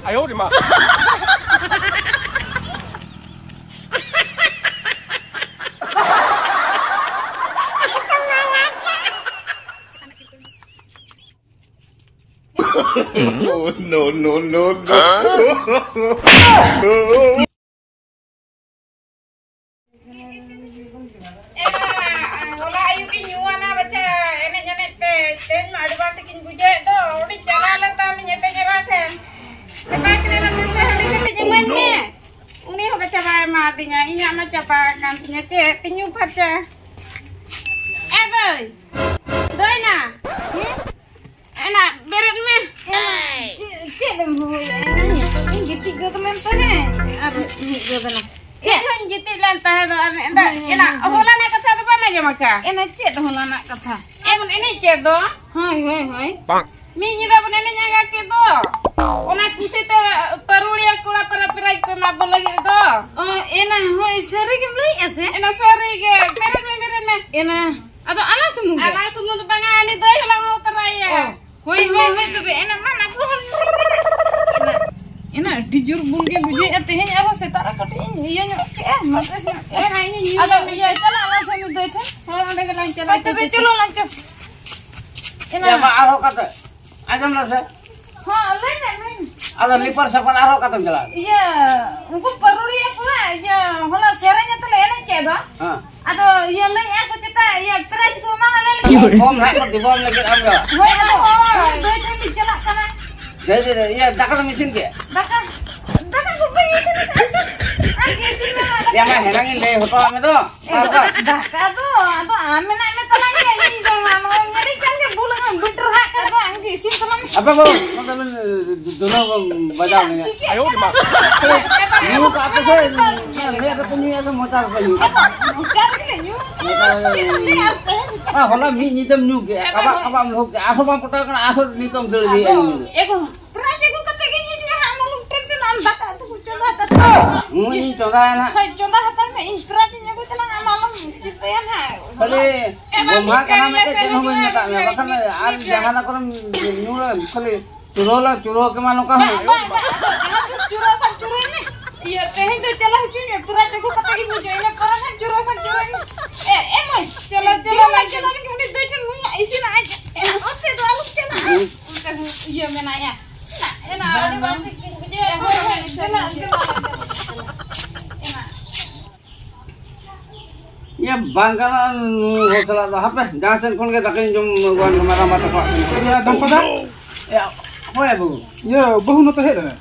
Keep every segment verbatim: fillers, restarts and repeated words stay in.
哎呦我的妈！ No, no, no, no. ᱮᱱᱟ, ᱦᱚᱞᱟ ᱟᱹᱭᱩᱵ ᱤᱧ ᱧᱩᱣᱟᱱᱟ ᱵᱟᱪᱷᱟ, ᱮᱱᱮᱡ ᱮᱱᱮᱡ ᱛᱮ ᱛᱮᱦᱮᱧ ᱢᱟ ᱟᱹᱰᱤ ᱵᱟᱝ ᱴᱷᱤᱠᱤᱧ ᱵᱩᱡᱷᱟᱹᱣᱮᱫ ᱫᱚ᱾ ᱚᱸᱰᱮᱧ ᱪᱟᱞᱟᱣ ᱞᱮᱱ ᱛᱟᱭᱚᱢ ᱤᱧ ᱮᱯᱮᱡ ᱮᱨᱟ ᱴᱷᱮᱱ, ᱢᱮᱛᱟᱭ ᱠᱟᱹᱱᱟᱹᱧ, "ᱱᱟᱥᱮ ᱦᱟᱺᱰᱤ ᱠᱟᱹᱴᱤᱡ ᱤᱢᱟᱹᱧ ᱢᱮ᱾" ᱩᱱᱤ ᱦᱚᱸ ᱵᱟᱪᱷᱟ ᱵᱟᱭ ᱮᱢᱟᱫᱤᱧᱟ, ᱤᱧᱟᱹᱜ ᱢᱟ ᱪᱟᱵᱟ ᱟᱠᱟᱱ ᱛᱤᱧᱟᱹ, ᱪᱮᱫ ᱛᱤᱧ ᱧᱩ ᱯᱷᱟᱨᱪᱟ? ᱮ ᱫᱟᱹᱭ, ᱫᱟᱹᱭ ᱱᱟ, ᱮᱱᱟ, ᱵᱮᱨᱮᱫ ᱢᱮ᱾ ᱪᱮᱫ, ᱪᱮᱫ ᱮᱢ ᱦᱚᱦᱚᱭᱟ? ᱤᱧ ᱜᱤᱛᱤᱡ ᱜᱚᱫ ᱞᱮᱱ ᱛᱟᱦᱮᱸ ᱟᱨ ᱢᱤᱫ ᱜᱚᱫ ᱮᱱᱟ᱾ ᱤᱧ ᱦᱚᱸᱧ ᱜᱤᱛᱤᱡ ᱞᱮᱱ ᱛᱟᱦᱮᱸ ᱫᱚ, ᱟᱨ ᱮᱱᱟ, ᱦᱳᱭ, ᱦᱳᱭ, ᱮᱱᱟ, ᱦᱳᱭ᱾ ᱦᱚᱞᱟᱱᱟᱜ ᱠᱟᱛᱷᱟ ᱫᱚ ᱵᱟᱢ ᱟᱸᱡᱚᱢ ᱟᱠᱟᱫᱼᱟ? ᱮᱱᱟ, ᱪᱮᱫ ᱦᱚᱞᱟᱱᱟᱜ ᱠᱟᱛᱷᱟ? ᱮᱢᱚᱱ ᱮᱱᱮᱡ ᱪᱮᱫ ᱫᱚ᱾ ᱦᱳᱭ, ᱦᱳᱭ, ᱦᱳᱭ᱾ ᱢᱤᱫ ᱧᱤᱫᱟᱹ ᱵᱚᱱ ᱮᱱᱮᱡ ᱟᱸᱜᱟ ᱠᱮᱫ ᱫᱚ᱾ ᱚᱱᱟ ᱠᱩᱥᱤ ᱛᱮ ᱯᱟᱹᱨᱩᱲᱤᱭᱟᱹ ᱠᱚᱲᱟ ᱯᱟᱨᱟ prize ᱠᱚ ᱮᱢᱟ ᱵᱚ ᱞᱟᱹᱜᱤᱫ ᱫᱚ᱾ ᱚ, ᱮᱱᱟ, ᱦᱳᱭ, ᱥᱟᱹᱨᱤ ᱜᱮᱢ ᱞᱟᱹᱭᱮᱜᱼᱟ ᱥᱮ? ᱮᱱᱟ ᱥᱟᱹᱨᱤ ᱜᱮ᱾ ᱵᱮᱨᱮᱫ ᱢᱮ, ᱵᱮᱨᱮᱫ ᱢᱮ᱾ ᱮᱱᱟ, ᱟᱫᱚ ᱟᱞᱟᱝ ᱥᱩᱢᱩᱝ ᱜᱮ? ᱟᱞᱟᱝ ᱥᱩᱢᱩᱝ ᱫᱚ ᱵᱟᱝᱟ, ᱩᱱᱤ ᱫᱟᱹᱭ ᱦᱚᱸᱞᱟᱝ ᱦᱚᱦᱚ ᱛᱚᱨᱟᱭᱮᱭᱟ᱾ ᱚ, ᱦᱳᱭ, ᱦᱳᱭ, ᱦᱳᱭ, ᱛᱚᱵᱮ ᱮᱱᱟ ᱢᱟ ᱱᱟᱜ ᱮᱱᱟ, ᱮᱱᱟ ᱟᱹᱰᱤ ᱡᱳᱨ ᱵᱩᱞ ᱜᱮ ᱵᱩᱡᱷᱟᱹᱣᱮᱫᱼᱟ ᱛᱮᱦᱮᱧ, ᱟᱨᱦᱚᱸ ᱥᱮᱛᱟᱜ ᱨᱮ ᱠᱟᱹᱴᱤᱡ ᱤᱧ ᱤᱭᱟᱹ ᱧᱚᱜ ᱠᱮᱜᱼᱟ, ᱢᱟᱛᱟᱞ ᱧᱚᱜ ᱠᱮᱜᱼᱟ᱾ ᱮᱱᱟ ᱤᱧ ᱧᱩ ᱟᱫᱚ ᱧᱚᱜ ᱤᱭᱟᱹ ᱪᱟᱞᱟᱜ ᱟᱞᱟᱝ ᱥᱮ ᱩᱱᱤ ᱫᱟᱹᱭ ᱴᱷᱮᱱ᱾ ᱦᱳᱭ, ᱚᱸᱰᱮ ᱜᱮᱞᱟᱝ ᱪᱟᱞᱟᱜᱼᱟ᱾ ᱦᱳᱭ, ᱛᱚᱵᱮ ᱪᱚᱞᱚ ᱞᱟᱝ ᱪᱚ᱾ ᱮᱱᱟ ᱭᱟ, ᱢᱟ ᱟᱨᱦᱚᱸ ᱠᱟᱛᱮ ᱟᱸᱡᱚᱢ ᱞᱮ ᱥᱮ᱾ ᱦᱚᱸ, ᱞᱟᱹᱭ ᱢᱮ, ᱞᱟᱹᱭ ᱢᱮ᱾ ᱟᱫᱚ ᱞᱤᱯᱟᱨ ᱥᱟᱯᱟᱨ ᱟᱨᱦᱚᱸ ᱠᱟᱛᱮᱢ ᱪᱟᱞᱟᱜᱼᱟ? ᱤᱭᱟᱹ, ᱩᱱᱠᱩ ᱯᱟᱹᱨᱩᱲᱤᱭᱟᱹ ᱠᱚᱲᱟ, ᱤᱭᱟᱹ, ᱦᱚᱞᱟ ᱥᱮᱨᱮᱧ ᱟᱛᱮ ᱞᱮ ᱮᱱᱮᱡ ᱠᱮᱫ ᱫᱚ᱾ ᱦᱮᱸ᱾ ᱟᱫᱚ ᱤᱭᱟᱹ, ᱞᱟᱹᱭᱮᱫᱼᱟ ᱠᱚ ᱪᱮᱛᱟ, ᱤᱭᱟᱹ, prize ᱠᱚ ᱮᱢᱟ ᱞᱮ ᱞᱟᱹᱜᱤᱫ᱾ ᱠᱚᱢ ᱱᱟᱦᱟᱜ ᱠᱚ ᱫᱤᱵᱚᱱ ᱞᱟᱹᱜᱤᱫ ᱟᱢ ᱫᱚ᱾ ᱦᱳᱭ, ᱟᱫᱚ ᱦᱳᱭ, ᱫᱟᱹᱭ ᱴᱷᱮᱱ ᱞᱤᱧ ᱪᱟᱞᱟᱜ ᱠᱟᱱᱟ᱾ ᱫᱟᱹᱭ, ᱫᱟᱹᱭ, ᱫᱟᱹᱭ, ᱤᱭᱟᱹ, ᱫᱟᱠᱟ ᱫᱚᱢ ᱤᱥᱤᱱ ᱠᱮᱫ? ᱫᱟᱠᱟ, ᱫᱟᱠᱟ ᱠᱚ ᱵᱟᱹᱧ ᱤᱥᱤᱱ ᱟᱠᱟᱫᱼᱟ᱾ ᱟᱢ ᱜᱮ ᱤᱥᱤᱱ ᱢᱮ ᱱᱟᱦᱟᱜ ᱫᱟᱠᱟ᱾ ᱭᱟ, ᱢᱟ, ᱦᱮᱲᱟᱝ ᱤᱧ ᱞᱟᱹᱭ ᱦᱚᱴᱚ ᱟᱫ ᱢᱮ ᱫᱚ᱾ ᱫᱟᱠᱟ ᱫᱚ ᱟᱫᱚ ᱟᱢ ᱢᱮᱱᱟᱜ ᱢᱮ ᱛᱟᱞᱟᱝ ᱜᱮ, ᱤᱧ ᱡᱚᱢᱟ᱾ ᱱᱚᱜᱼᱚᱭ ᱧᱮᱞᱤᱧ ᱠᱟᱱ ᱜᱮ, ᱵᱩᱞ ᱟᱠᱟᱱ, ᱵᱩᱞ ᱴᱚᱨᱦᱟᱜ ᱠᱟᱱ ᱫᱚ, ᱟᱢ ᱜᱮ ᱤᱥᱤᱱ ᱛᱟᱞᱟᱝ ᱢᱮ᱾ ᱟᱯᱮ ᱠᱚ, ᱱᱚᱛᱮ ᱵᱮᱱ, ᱫᱩᱨᱟᱹ ᱵᱟᱡᱟᱣ ᱞᱮᱱᱟ᱾ ᱪᱤᱠᱟᱹᱜ ᱠᱟᱱᱟ? ᱧᱩ ᱠᱟᱜ ᱯᱮ ᱥᱮ, ᱢᱮᱫ ᱨᱮᱯᱮ ᱧᱩᱭᱟ ᱥᱮ ᱢᱚᱪᱟ ᱨᱮᱯᱮ ᱧᱩᱭᱟ? ᱟᱫᱚ ᱢᱚᱪᱟ ᱨᱮᱜᱮ ᱞᱮ ᱧᱩ᱾ ᱢᱚᱪᱟ ᱨᱮᱜᱮ ᱪᱮᱫ ᱮᱢ ᱞᱟᱹᱭᱟ? ᱛᱮᱦᱮᱧ ᱥᱮᱛᱟᱜ ᱟᱨ ᱦᱚᱞᱟ ᱢᱤᱫ ᱧᱤᱫᱟᱹᱢ ᱧᱩ ᱠᱮᱜᱼᱟ, ᱠᱟᱵᱟᱜ ᱠᱟᱵᱟᱜ ᱮᱢ ᱞᱩᱦᱩᱠ ᱠᱮᱜᱼᱟ, ᱟᱨᱦᱚᱸ ᱵᱟᱢ ᱯᱚᱴᱟᱣ ᱠᱟᱱᱟ, ᱟᱨᱦᱚᱸ ᱱᱤᱛᱚᱜ ᱮᱢ ᱫᱟᱹᱲ ᱤᱫᱤᱭᱮᱫᱼᱟ ᱟᱫᱚ ᱧᱩ ᱫᱚ᱾ ᱮᱜᱳ, prize ᱟᱹᱜᱩ ᱠᱟᱛᱮ ᱜᱮ ᱤᱧ ᱦᱟᱸᱜ ᱟᱢ ᱦᱚᱸ ᱴᱮᱱᱥᱚᱱ, ᱟᱢ ᱫᱟᱠᱟ ᱩᱛᱩ ᱠᱚ ᱪᱚᱸᱫᱟ ᱦᱟᱛᱟᱲ ᱠᱟᱜ᱾ ᱦᱩᱸ, ᱤᱧ ᱪᱚᱸᱫᱟᱭᱟ ᱱᱟᱜ᱾ ᱦᱳᱭ, ᱪᱚᱸᱫᱟ ᱦᱟᱛᱟᱲ ᱤᱧ ᱯᱨᱟᱭᱤᱡᱽ ᱤᱧ ᱟᱹᱜᱩᱭ ᱛᱟᱞᱟᱝ, ᱟᱢ ᱟᱞᱚᱢ ᱪᱤᱱᱛᱟᱹᱭᱟ ᱱᱟᱦᱟᱜ᱾ ᱠᱷᱟᱹᱞᱤ ᱮ, ᱢᱟ, ᱜᱚᱢᱦᱟ ᱢᱤᱫ ᱠᱟᱱᱟ ᱜᱷᱟᱹᱲᱤ ᱢᱮᱱᱛᱮ ᱪᱮᱫ ᱦᱚᱸ ᱵᱟᱹᱧ ᱢᱤᱫ ᱢᱮᱛᱟᱜ ᱢᱮᱭᱟ, ᱜᱷᱟᱹᱲᱤ ᱵᱟᱠᱷᱟᱱ ᱢᱤᱫ ᱟᱨ ᱜᱷᱟᱹᱲᱤ᱾ ᱡᱟᱦᱟᱱᱟᱜ ᱠᱚᱨᱮᱢ ᱧᱩᱨᱟ, ᱠᱷᱟᱹᱞᱤ ᱪᱩᱨᱟᱹ ᱞᱟ, ᱪᱩᱨᱟᱹ ᱠᱮᱢᱟ ᱱᱚᱝᱠᱟ ᱦᱚᱸ᱾ ᱵᱟᱝ, ᱵᱟᱝ, ᱟᱫᱚ ᱡᱟᱦᱟᱸ ᱛᱤᱥ ᱪᱩᱨᱟᱹ ᱠᱷᱟᱱ ᱪᱩᱨᱟᱹᱭ ᱢᱮ᱾ ᱤᱭᱟᱹ, ᱛᱮᱦᱮᱧ ᱫᱚ ᱪᱟᱞᱟᱣ ᱦᱚᱪᱚᱧ ᱢᱮ, ᱯᱨᱟᱭᱤᱡᱽ ᱟᱹᱜᱩ ᱠᱟᱛᱮ ᱜᱤᱧ ᱦᱤᱡᱩᱜᱼᱟ, ᱤᱱᱟᱹ ᱯᱚᱨᱮ ᱠᱷᱟᱱ ᱪᱩᱨᱟᱹ ᱠᱷᱟᱱ ᱪᱩᱨᱟᱹᱭ ᱢᱮ᱾ ᱮ, ᱮ ᱢᱟᱹᱭ, ᱪᱚᱞᱚ, ᱪᱚᱞᱚ, ᱫᱤᱱᱟᱹᱢ ᱪᱚᱞᱚ᱾ ᱪᱟᱞᱟᱣ ᱞᱮᱱ ᱜᱮ ᱩᱱᱤ ᱫᱟᱹᱭ ᱴᱷᱮᱱ ᱱᱩᱭᱟᱜ ᱤᱥᱤᱱᱟᱜ ᱟᱡ, ᱮ, ᱚᱱᱛᱮ ᱫᱚ ᱟᱞᱚᱢ ᱪᱟᱞᱟᱜᱼᱟ᱾ ᱚᱱᱛᱮ ᱦᱚᱸ ᱤᱭᱟᱹ ᱢᱮᱱᱟᱭᱟ᱾ ᱮᱱᱟ, ᱮᱱᱟ, ᱟᱹᱰᱤ ᱵᱟᱝ ᱴᱷᱤᱠ ᱜᱮ ᱵᱩᱡᱷᱟᱹᱣ᱾ ᱦᱳᱭ, ᱦᱳᱭ, ᱪᱟᱞᱟᱜ, ᱪᱟᱞᱟᱜ, ᱪᱟᱞᱟᱜ, ᱪᱟᱞᱟᱜ᱾ ᱮᱱᱟ᱾ ᱭᱟ, ᱵᱟᱝ ᱜᱟᱱᱚᱜᱼᱟ, ᱱᱩᱭ ᱦᱚᱲ ᱥᱟᱞᱟᱜ ᱫᱚ᱾ ᱦᱟᱯᱮ, ᱡᱟᱦᱟᱸ ᱥᱮᱫ ᱠᱷᱚᱱ ᱜᱮ ᱫᱟᱠᱟᱧ ᱡᱚᱢ ᱟᱹᱜᱩᱣᱟᱱ ᱜᱮ, ᱢᱟᱨᱟᱝ ᱵᱟ ᱛᱟᱠᱚᱣᱟᱜ ᱴᱷᱮᱱ ᱠᱷᱚᱱ᱾ ᱭᱟ, ᱫᱟᱢᱯᱟ ᱫᱟ᱾ ᱭᱟ, ᱦᱳᱭ ᱵᱟᱹᱵᱩ᱾ ᱭᱟ, ᱵᱟᱹᱦᱩ ᱱᱚᱛᱮ ᱦᱮᱡ ᱞᱮᱱᱟ?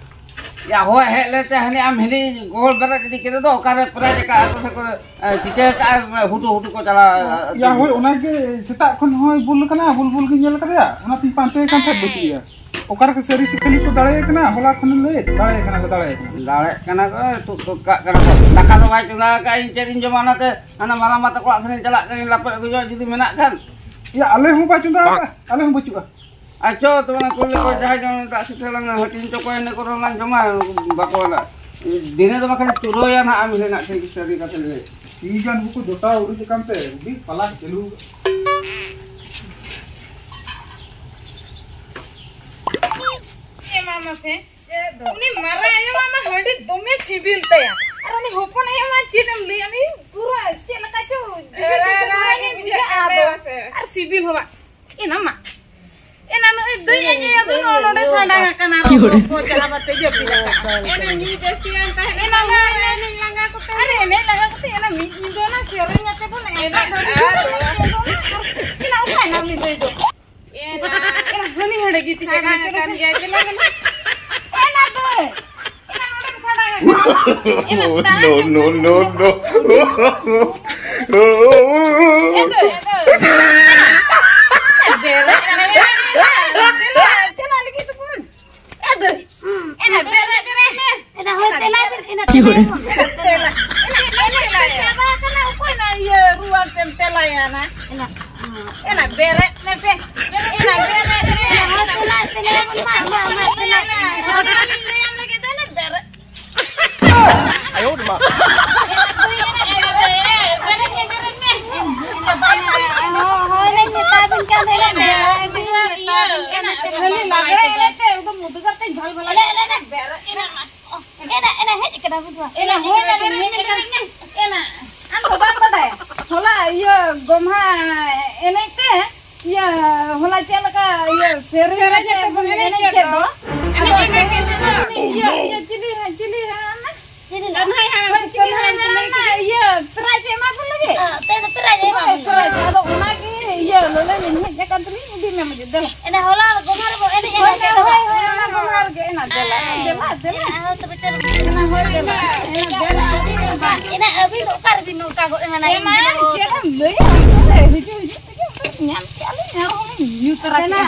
ᱭᱟ, ᱦᱳᱭ, ᱦᱮᱡ ᱞᱮᱱᱛᱮ ᱦᱟᱱᱮ ᱟᱢ ᱦᱤᱞᱤ ᱜᱚᱦᱚᱲ ᱵᱮᱨᱮᱫ ᱤᱫᱤ ᱠᱮᱫᱮ ᱫᱚ, ᱚᱠᱟᱨᱮ ᱯᱨᱟᱭᱤᱡᱽ ᱟᱠᱟᱫ ᱠᱚ ᱥᱮ ᱠᱚ, ᱮ, ᱪᱤᱠᱟᱹ ᱟᱠᱟᱫ, ᱦᱩᱴᱩ ᱦᱩᱴᱩ ᱠᱚ ᱪᱟᱞᱟᱣ ᱭᱟ, ᱦᱳᱭ, ᱚᱱᱟᱜᱮ ᱥᱮᱛᱟᱜ ᱠᱷᱚᱱ ᱦᱚᱸᱭ ᱵᱩᱞ ᱟᱠᱟᱱᱟ, ᱵᱩᱞ ᱵᱩᱞ ᱜᱤᱧ ᱧᱮᱞ ᱟᱠᱟᱫᱮᱭᱟ, ᱚᱱᱟᱛᱤᱧ ᱯᱟᱱᱛᱮ ᱠᱟᱱ ᱛᱟᱦᱮᱸᱫ, ᱵᱟᱹᱪᱩᱜ ᱮᱭᱟ᱾ ᱚᱠᱟ ᱨᱮᱥᱮ ᱥᱟᱹᱨᱤ ᱥᱮ ᱠᱷᱟᱹᱞᱤ ᱠᱚ ᱫᱟᱲᱮᱭᱟᱭ ᱠᱟᱱᱟ? ᱦᱚᱞᱟ ᱠᱷᱚᱱᱮ ᱞᱟᱹᱭᱮᱫ, ᱫᱟᱲᱮᱭᱟᱭ ᱠᱟᱱᱟ ᱞᱮ, ᱫᱟᱲᱮᱭᱟᱭ ᱠᱟᱱᱟ᱾ ᱫᱟᱲᱮᱜ ᱠᱟᱱᱟ ᱠᱚ, ᱛᱩᱫ ᱜᱚᱫ ᱠᱟᱜ ᱠᱟᱱᱟ ᱠᱚ᱾ ᱫᱟᱠᱟ ᱫᱚ ᱵᱟᱭ ᱪᱚᱸᱫᱟ ᱟᱠᱟᱫ, ᱤᱧ ᱪᱮᱫ ᱤᱧ ᱡᱚᱢᱟ? ᱚᱱᱟᱛᱮ ᱦᱟᱱᱟ ᱢᱟᱨᱟᱝ ᱵᱟ ᱛᱟᱠᱚ ᱚᱲᱟᱜ ᱥᱮᱱ ᱤᱧ ᱪᱟᱞᱟᱜ ᱠᱟᱱᱟ, ᱞᱟᱯᱮ ᱟᱹᱜᱩ ᱡᱚᱜ ᱡᱩᱫᱤ ᱢᱮᱱᱟᱜ ᱠᱷᱟᱱ᱾ ᱭᱟ, ᱟᱞᱮ ᱦᱚᱸ ᱵᱟᱭ ᱪᱚᱸᱫᱟ ᱟᱠᱟᱫ, ᱟᱞᱮ ᱦᱚᱸ ᱵᱟᱹᱪᱩᱜᱼᱟ᱾ ᱟᱪᱪᱷᱟ, ᱛᱚᱵᱮ ᱚᱱᱟ ᱠᱩᱞ ᱞᱮᱠᱚ ᱡᱟᱦᱟᱸᱭ ᱡᱮᱢᱚᱱ ᱫᱟᱜ ᱥᱮᱴᱮᱨ ᱞᱟᱝ ᱦᱟᱹᱴᱤᱧ ᱦᱚᱪᱚ ᱠᱚᱣᱟ, ᱤᱱᱟᱹ ᱠᱚᱨᱮ ᱞᱟᱝ ᱡᱚᱢᱟ, ᱵᱟᱠᱚ ᱚᱱᱟ᱾ ᱫᱤᱱᱟᱹ ᱫᱚ ᱵᱟᱠᱷᱟᱱ ᱪᱩᱨᱟᱹᱭᱟ ᱱᱟᱦᱟᱜ, ᱟᱢ ᱦᱤᱞᱳᱜ ᱱᱟᱜ ᱴᱷᱤᱠ ᱥᱟᱹᱨᱤ ᱠᱟᱛᱷᱟ ᱞᱟᱹᱭ᱾ ᱛᱤ ᱡᱟᱱ ᱵᱩᱠᱩ ᱡᱚᱴᱟᱣ ᱩᱰᱩᱠ ᱟᱠᱟᱱ ᱛᱮ, ᱩᱰᱤ ᱯᱟᱞᱟ ᱪᱟᱹᱞᱩ᱾ ᱮ ᱢᱟᱢᱟ ᱥᱮ, ᱩᱱᱤ ᱢᱟᱨᱟᱝ ᱟᱭᱳ ᱢᱟ ᱦᱟᱺᱰᱤ ᱫᱚᱢᱮ ᱥᱤᱵᱤᱞ ᱛᱟᱭᱟ᱾ ᱟᱨ ᱩᱱᱤ ᱦᱚᱯᱚᱱ ᱟᱭᱳ ᱢᱟ ᱪᱮᱫ ᱮᱢ ᱞᱟᱹᱭᱟ, ᱩᱱᱤ ᱯᱩᱨᱟᱹ ᱪᱮᱫ ᱞᱮᱠᱟ ᱪᱚ ᱮ, ᱨᱟᱭ, ᱨᱟᱭ, ᱵᱩᱡᱷᱟᱹᱜᱼᱟ ᱟᱫᱚ᱾ ᱟᱨ ᱥᱤᱵᱤᱞ ᱦᱚᱸ ᱵᱟᱝ᱾ ᱮᱱᱟ ᱢᱟ᱾ ᱮᱱᱟ ᱱᱩᱭ ᱫᱟᱹᱭ ᱟᱡ ᱟᱭᱳ ᱫᱚ ᱱᱚᱜᱼᱚ ᱱᱚᱰᱮ ᱥᱟᱰᱟᱝ ᱟᱠᱟᱱᱟ, ᱨᱚᱲ ᱠᱚ ᱡᱟᱦᱟᱸ ᱵᱟᱛᱮ ᱡᱟᱹᱯᱤᱫ ᱟᱠᱟᱫ᱾ ᱮᱱᱟ ᱧᱩ ᱡᱟᱹᱥᱛᱤᱭᱟᱱ ᱛᱟᱦᱮᱸ ᱮᱱᱟ ᱮᱱᱟ ᱢᱟ᱾ ᱮᱱᱟ ᱮᱱᱮᱡ ᱞᱟᱸᱜᱟ ᱠᱚᱛᱮ᱾ ᱟᱨ ᱮᱱᱮᱡ ᱞᱟᱸᱜᱟ ᱠᱟᱛᱮ ᱮᱱᱟ ᱢᱤᱫ ᱧᱤᱫᱟᱹ ᱚᱱᱟ ᱥᱮᱨᱮᱧ ᱟᱛᱮ ᱵᱚᱱ ᱮᱱᱮᱡ ᱮᱱᱟ ᱫᱚ ᱮᱱᱟ ᱚᱠᱟᱭᱮᱱᱟ ᱩᱱᱤ ᱫᱟᱹᱭ ᱫᱚ? ᱮᱱᱟ᱾ ᱮᱱᱟ ᱦᱟᱹᱱᱤ ᱦᱟᱸᱰᱮ ᱜᱤᱛᱤᱡ ᱥᱟᱰᱟᱝ ᱟᱠᱟᱱᱟ, ᱪᱚᱞᱚ ᱟᱠᱟᱱ ᱥᱮ᱾ ᱜᱮᱭᱟ, ᱫᱮᱞᱟ, ᱫᱮᱞᱟ᱾ ᱮᱱᱟ ᱫᱟᱹᱭ᱾ ᱮᱱᱟ ᱱᱚᱰᱮᱢ ᱥᱟᱰᱟᱝ ᱟᱠᱟᱱᱟ᱾ ᱮᱱᱟ ᱫᱟᱜ No, no, no, no. ᱮ ᱫᱟᱹᱭ, ᱮ ᱫᱟᱹᱭ᱾ ᱮ ᱫᱟᱹᱭ, ᱪᱟᱞᱟᱜ ᱞᱟᱹᱜᱤᱫ ᱛᱟᱵᱚᱱ᱾ ᱮ ᱫᱟᱹᱭ, ᱮᱱᱟ ᱵᱮᱨᱮᱫ ᱢᱮ᱾ ᱮᱱᱟ ᱦᱳᱭ, ᱛᱮᱞᱟᱭ ᱵᱮᱱ, ᱮᱱᱟ ᱛᱮᱞᱟᱭ ᱵᱮᱱ᱾ ᱮᱱᱟ, ᱮᱱᱟ, ᱮᱱᱟ ᱪᱟᱵᱟ ᱟᱠᱟᱱᱟ, ᱚᱠᱚᱭ ᱱᱟ ᱤᱭᱟᱹ ᱨᱩᱣᱟᱹᱲ ᱛᱮᱢ ᱛᱮᱞᱟᱭᱟ ᱱᱟ? ᱮᱱᱟ, ᱮᱱᱟ ᱵᱮᱨᱮᱫ ᱢᱮᱥᱮ᱾ ᱮᱱᱟ ᱵᱮᱨᱮᱫ ᱢᱮ᱾ ᱮᱱᱟ ᱦᱳᱭ, ᱛᱮᱞᱟᱭ, ᱛᱮᱞᱟᱭ ᱵᱚᱱ ᱢᱟ, ᱢᱟ, ᱢᱟ, ᱛᱮᱞᱟᱭ᱾ ᱮᱱᱟ, ᱮᱱᱟ ᱞᱟᱹᱭᱟᱢ ᱞᱟᱹᱜᱤᱫ ᱫᱚ ᱮᱱᱟ ᱵᱮᱨᱮᱫ᱾ ᱟᱭᱳ ᱨᱮ ᱢᱟ᱾ ᱠᱷᱟᱹᱞᱤ ᱞᱟᱜᱽᱲᱮ ᱮᱱᱮᱡ ᱛᱮ ᱮᱠᱫᱚᱢ ᱩᱫᱽᱜᱟᱹᱨ ᱛᱮᱧ ᱵᱷᱟᱞ ᱵᱷᱟᱞ᱾ ᱮᱱᱟ, ᱮᱱᱟ, ᱦᱮᱡ ᱟᱠᱟᱱᱟ ᱵᱩᱡᱷᱟᱹᱣ᱾ ᱮᱱᱟ, ᱦᱳᱭ, ᱮᱱᱟ, ᱦᱮᱡ ᱟᱠᱟᱱᱟ᱾ ᱮᱱᱟ, ᱟᱢ ᱫᱚ ᱵᱟᱢ ᱵᱟᱰᱟᱭᱟ? ᱦᱚᱞᱟ ᱤᱭᱟᱹ ᱜᱚᱢᱦᱟ ᱮᱱᱮᱡ ᱛᱮ, ᱤᱭᱟᱹ ᱦᱚᱞᱟ ᱪᱮᱫ ᱞᱮᱠᱟ ᱤᱭᱟᱹ ᱥᱮᱨᱮᱧ ᱥᱮᱨᱮᱧ ᱨᱮ ᱛᱮᱵᱚᱱ ᱮᱱᱮᱡ ᱮᱱᱮᱡ ᱠᱮᱫ ᱠᱮᱫ ᱫᱚ᱾ ᱫᱚ᱾ ᱮᱱᱮᱡ, ᱮᱱᱮᱡ, ᱮᱱᱮᱡ, ᱮᱱᱮᱡ᱾ ᱤᱭᱟᱹ, ᱤᱭᱟᱹ, ᱪᱤᱞᱤ ᱦᱟᱸᱜ, ᱪᱤᱞᱤ ᱦᱟᱸᱜ ᱚᱱᱟ? ᱪᱤᱞᱤ ᱞᱟᱹᱜᱤᱫ? ᱠᱟᱹᱱᱦᱟᱹᱭ ᱦᱟᱲᱟᱢ, ᱦᱳᱭ, ᱪᱤᱞᱤ ᱠᱟᱹᱱᱦᱟᱹᱭ ᱦᱟᱲᱟᱢ ᱦᱟᱲᱟᱢ ᱠᱚ ᱞᱟᱹᱜᱤᱫ? ᱤᱭᱟᱹ prize ᱮ ᱮᱢᱟ ᱠᱚ ᱞᱟᱹᱜᱤᱫ᱾ ᱦᱮᱸ, prize, ᱟᱫᱚ ᱚᱱᱟᱜᱮ ᱤᱭᱟᱹ ᱞᱚᱞᱚ ᱞᱤᱧ ᱦᱮᱡ ᱟᱠᱟᱱ ᱛᱟᱹᱞᱤᱧ, ᱤᱫᱤ ᱢᱮ ᱢᱩᱡᱮ, ᱫᱮᱞᱟ᱾ ᱮᱱᱟ ᱦᱚᱞᱟ ᱜᱚᱢᱦᱟ ᱨᱮᱵᱚ ᱮᱱᱮᱡ ᱦᱳᱭ, ᱮᱱᱟ ᱦᱳᱭ, ᱦᱳᱭ, ᱦᱳᱭ, ᱚᱱᱟ ᱜᱚᱢᱦᱟ ᱨᱮᱜᱮ, ᱮᱱᱟ, ᱫᱮᱞᱟ, ᱫᱮᱞᱟ, ᱫᱮᱞᱟ᱾ ᱮᱱᱟ ᱦᱳᱭ, ᱫᱮᱞᱟ, ᱮᱱᱟ, ᱫᱮᱞᱟ᱾ ᱮᱱᱟ ᱟᱹᱵᱤᱱ ᱫᱚ ᱚᱠᱟ ᱨᱮᱵᱤᱱ ᱱᱚᱝᱠᱟ ᱜᱚᱫ ᱮᱱᱟ? ᱮᱱᱟ ᱪᱮᱫ ᱮᱢ ᱞᱟᱹᱭᱟ? ᱦᱤᱡᱩᱜ, ᱦᱤᱡᱩᱜ ᱛᱮᱜᱮ ᱧᱟᱢ ᱠᱮᱜᱼᱟ ᱞᱤᱧ, ᱟᱨᱦᱚᱸ ᱞᱤᱧ ᱧᱩ ᱛᱚᱨᱟ ᱠᱮᱜᱼᱟ᱾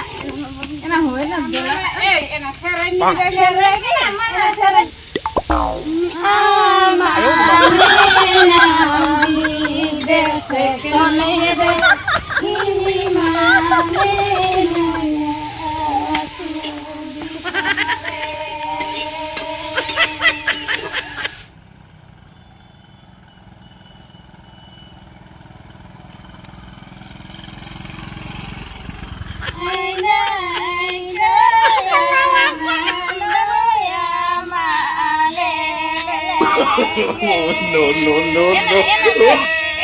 ᱮᱱᱟ ᱦᱳᱭ, ᱮᱱᱟ, ᱫᱮᱞᱟ᱾ ᱮᱭ, ᱮᱱᱟ ᱥᱮᱨᱮᱧ ᱵᱟᱝ ᱥᱮᱨᱮᱧ ᱞᱟᱹᱜᱤᱫ, ᱮᱱᱟ ᱥᱮᱨᱮᱧ᱾ No, no, no, no. ᱮᱱᱟ, ᱮᱱᱟ,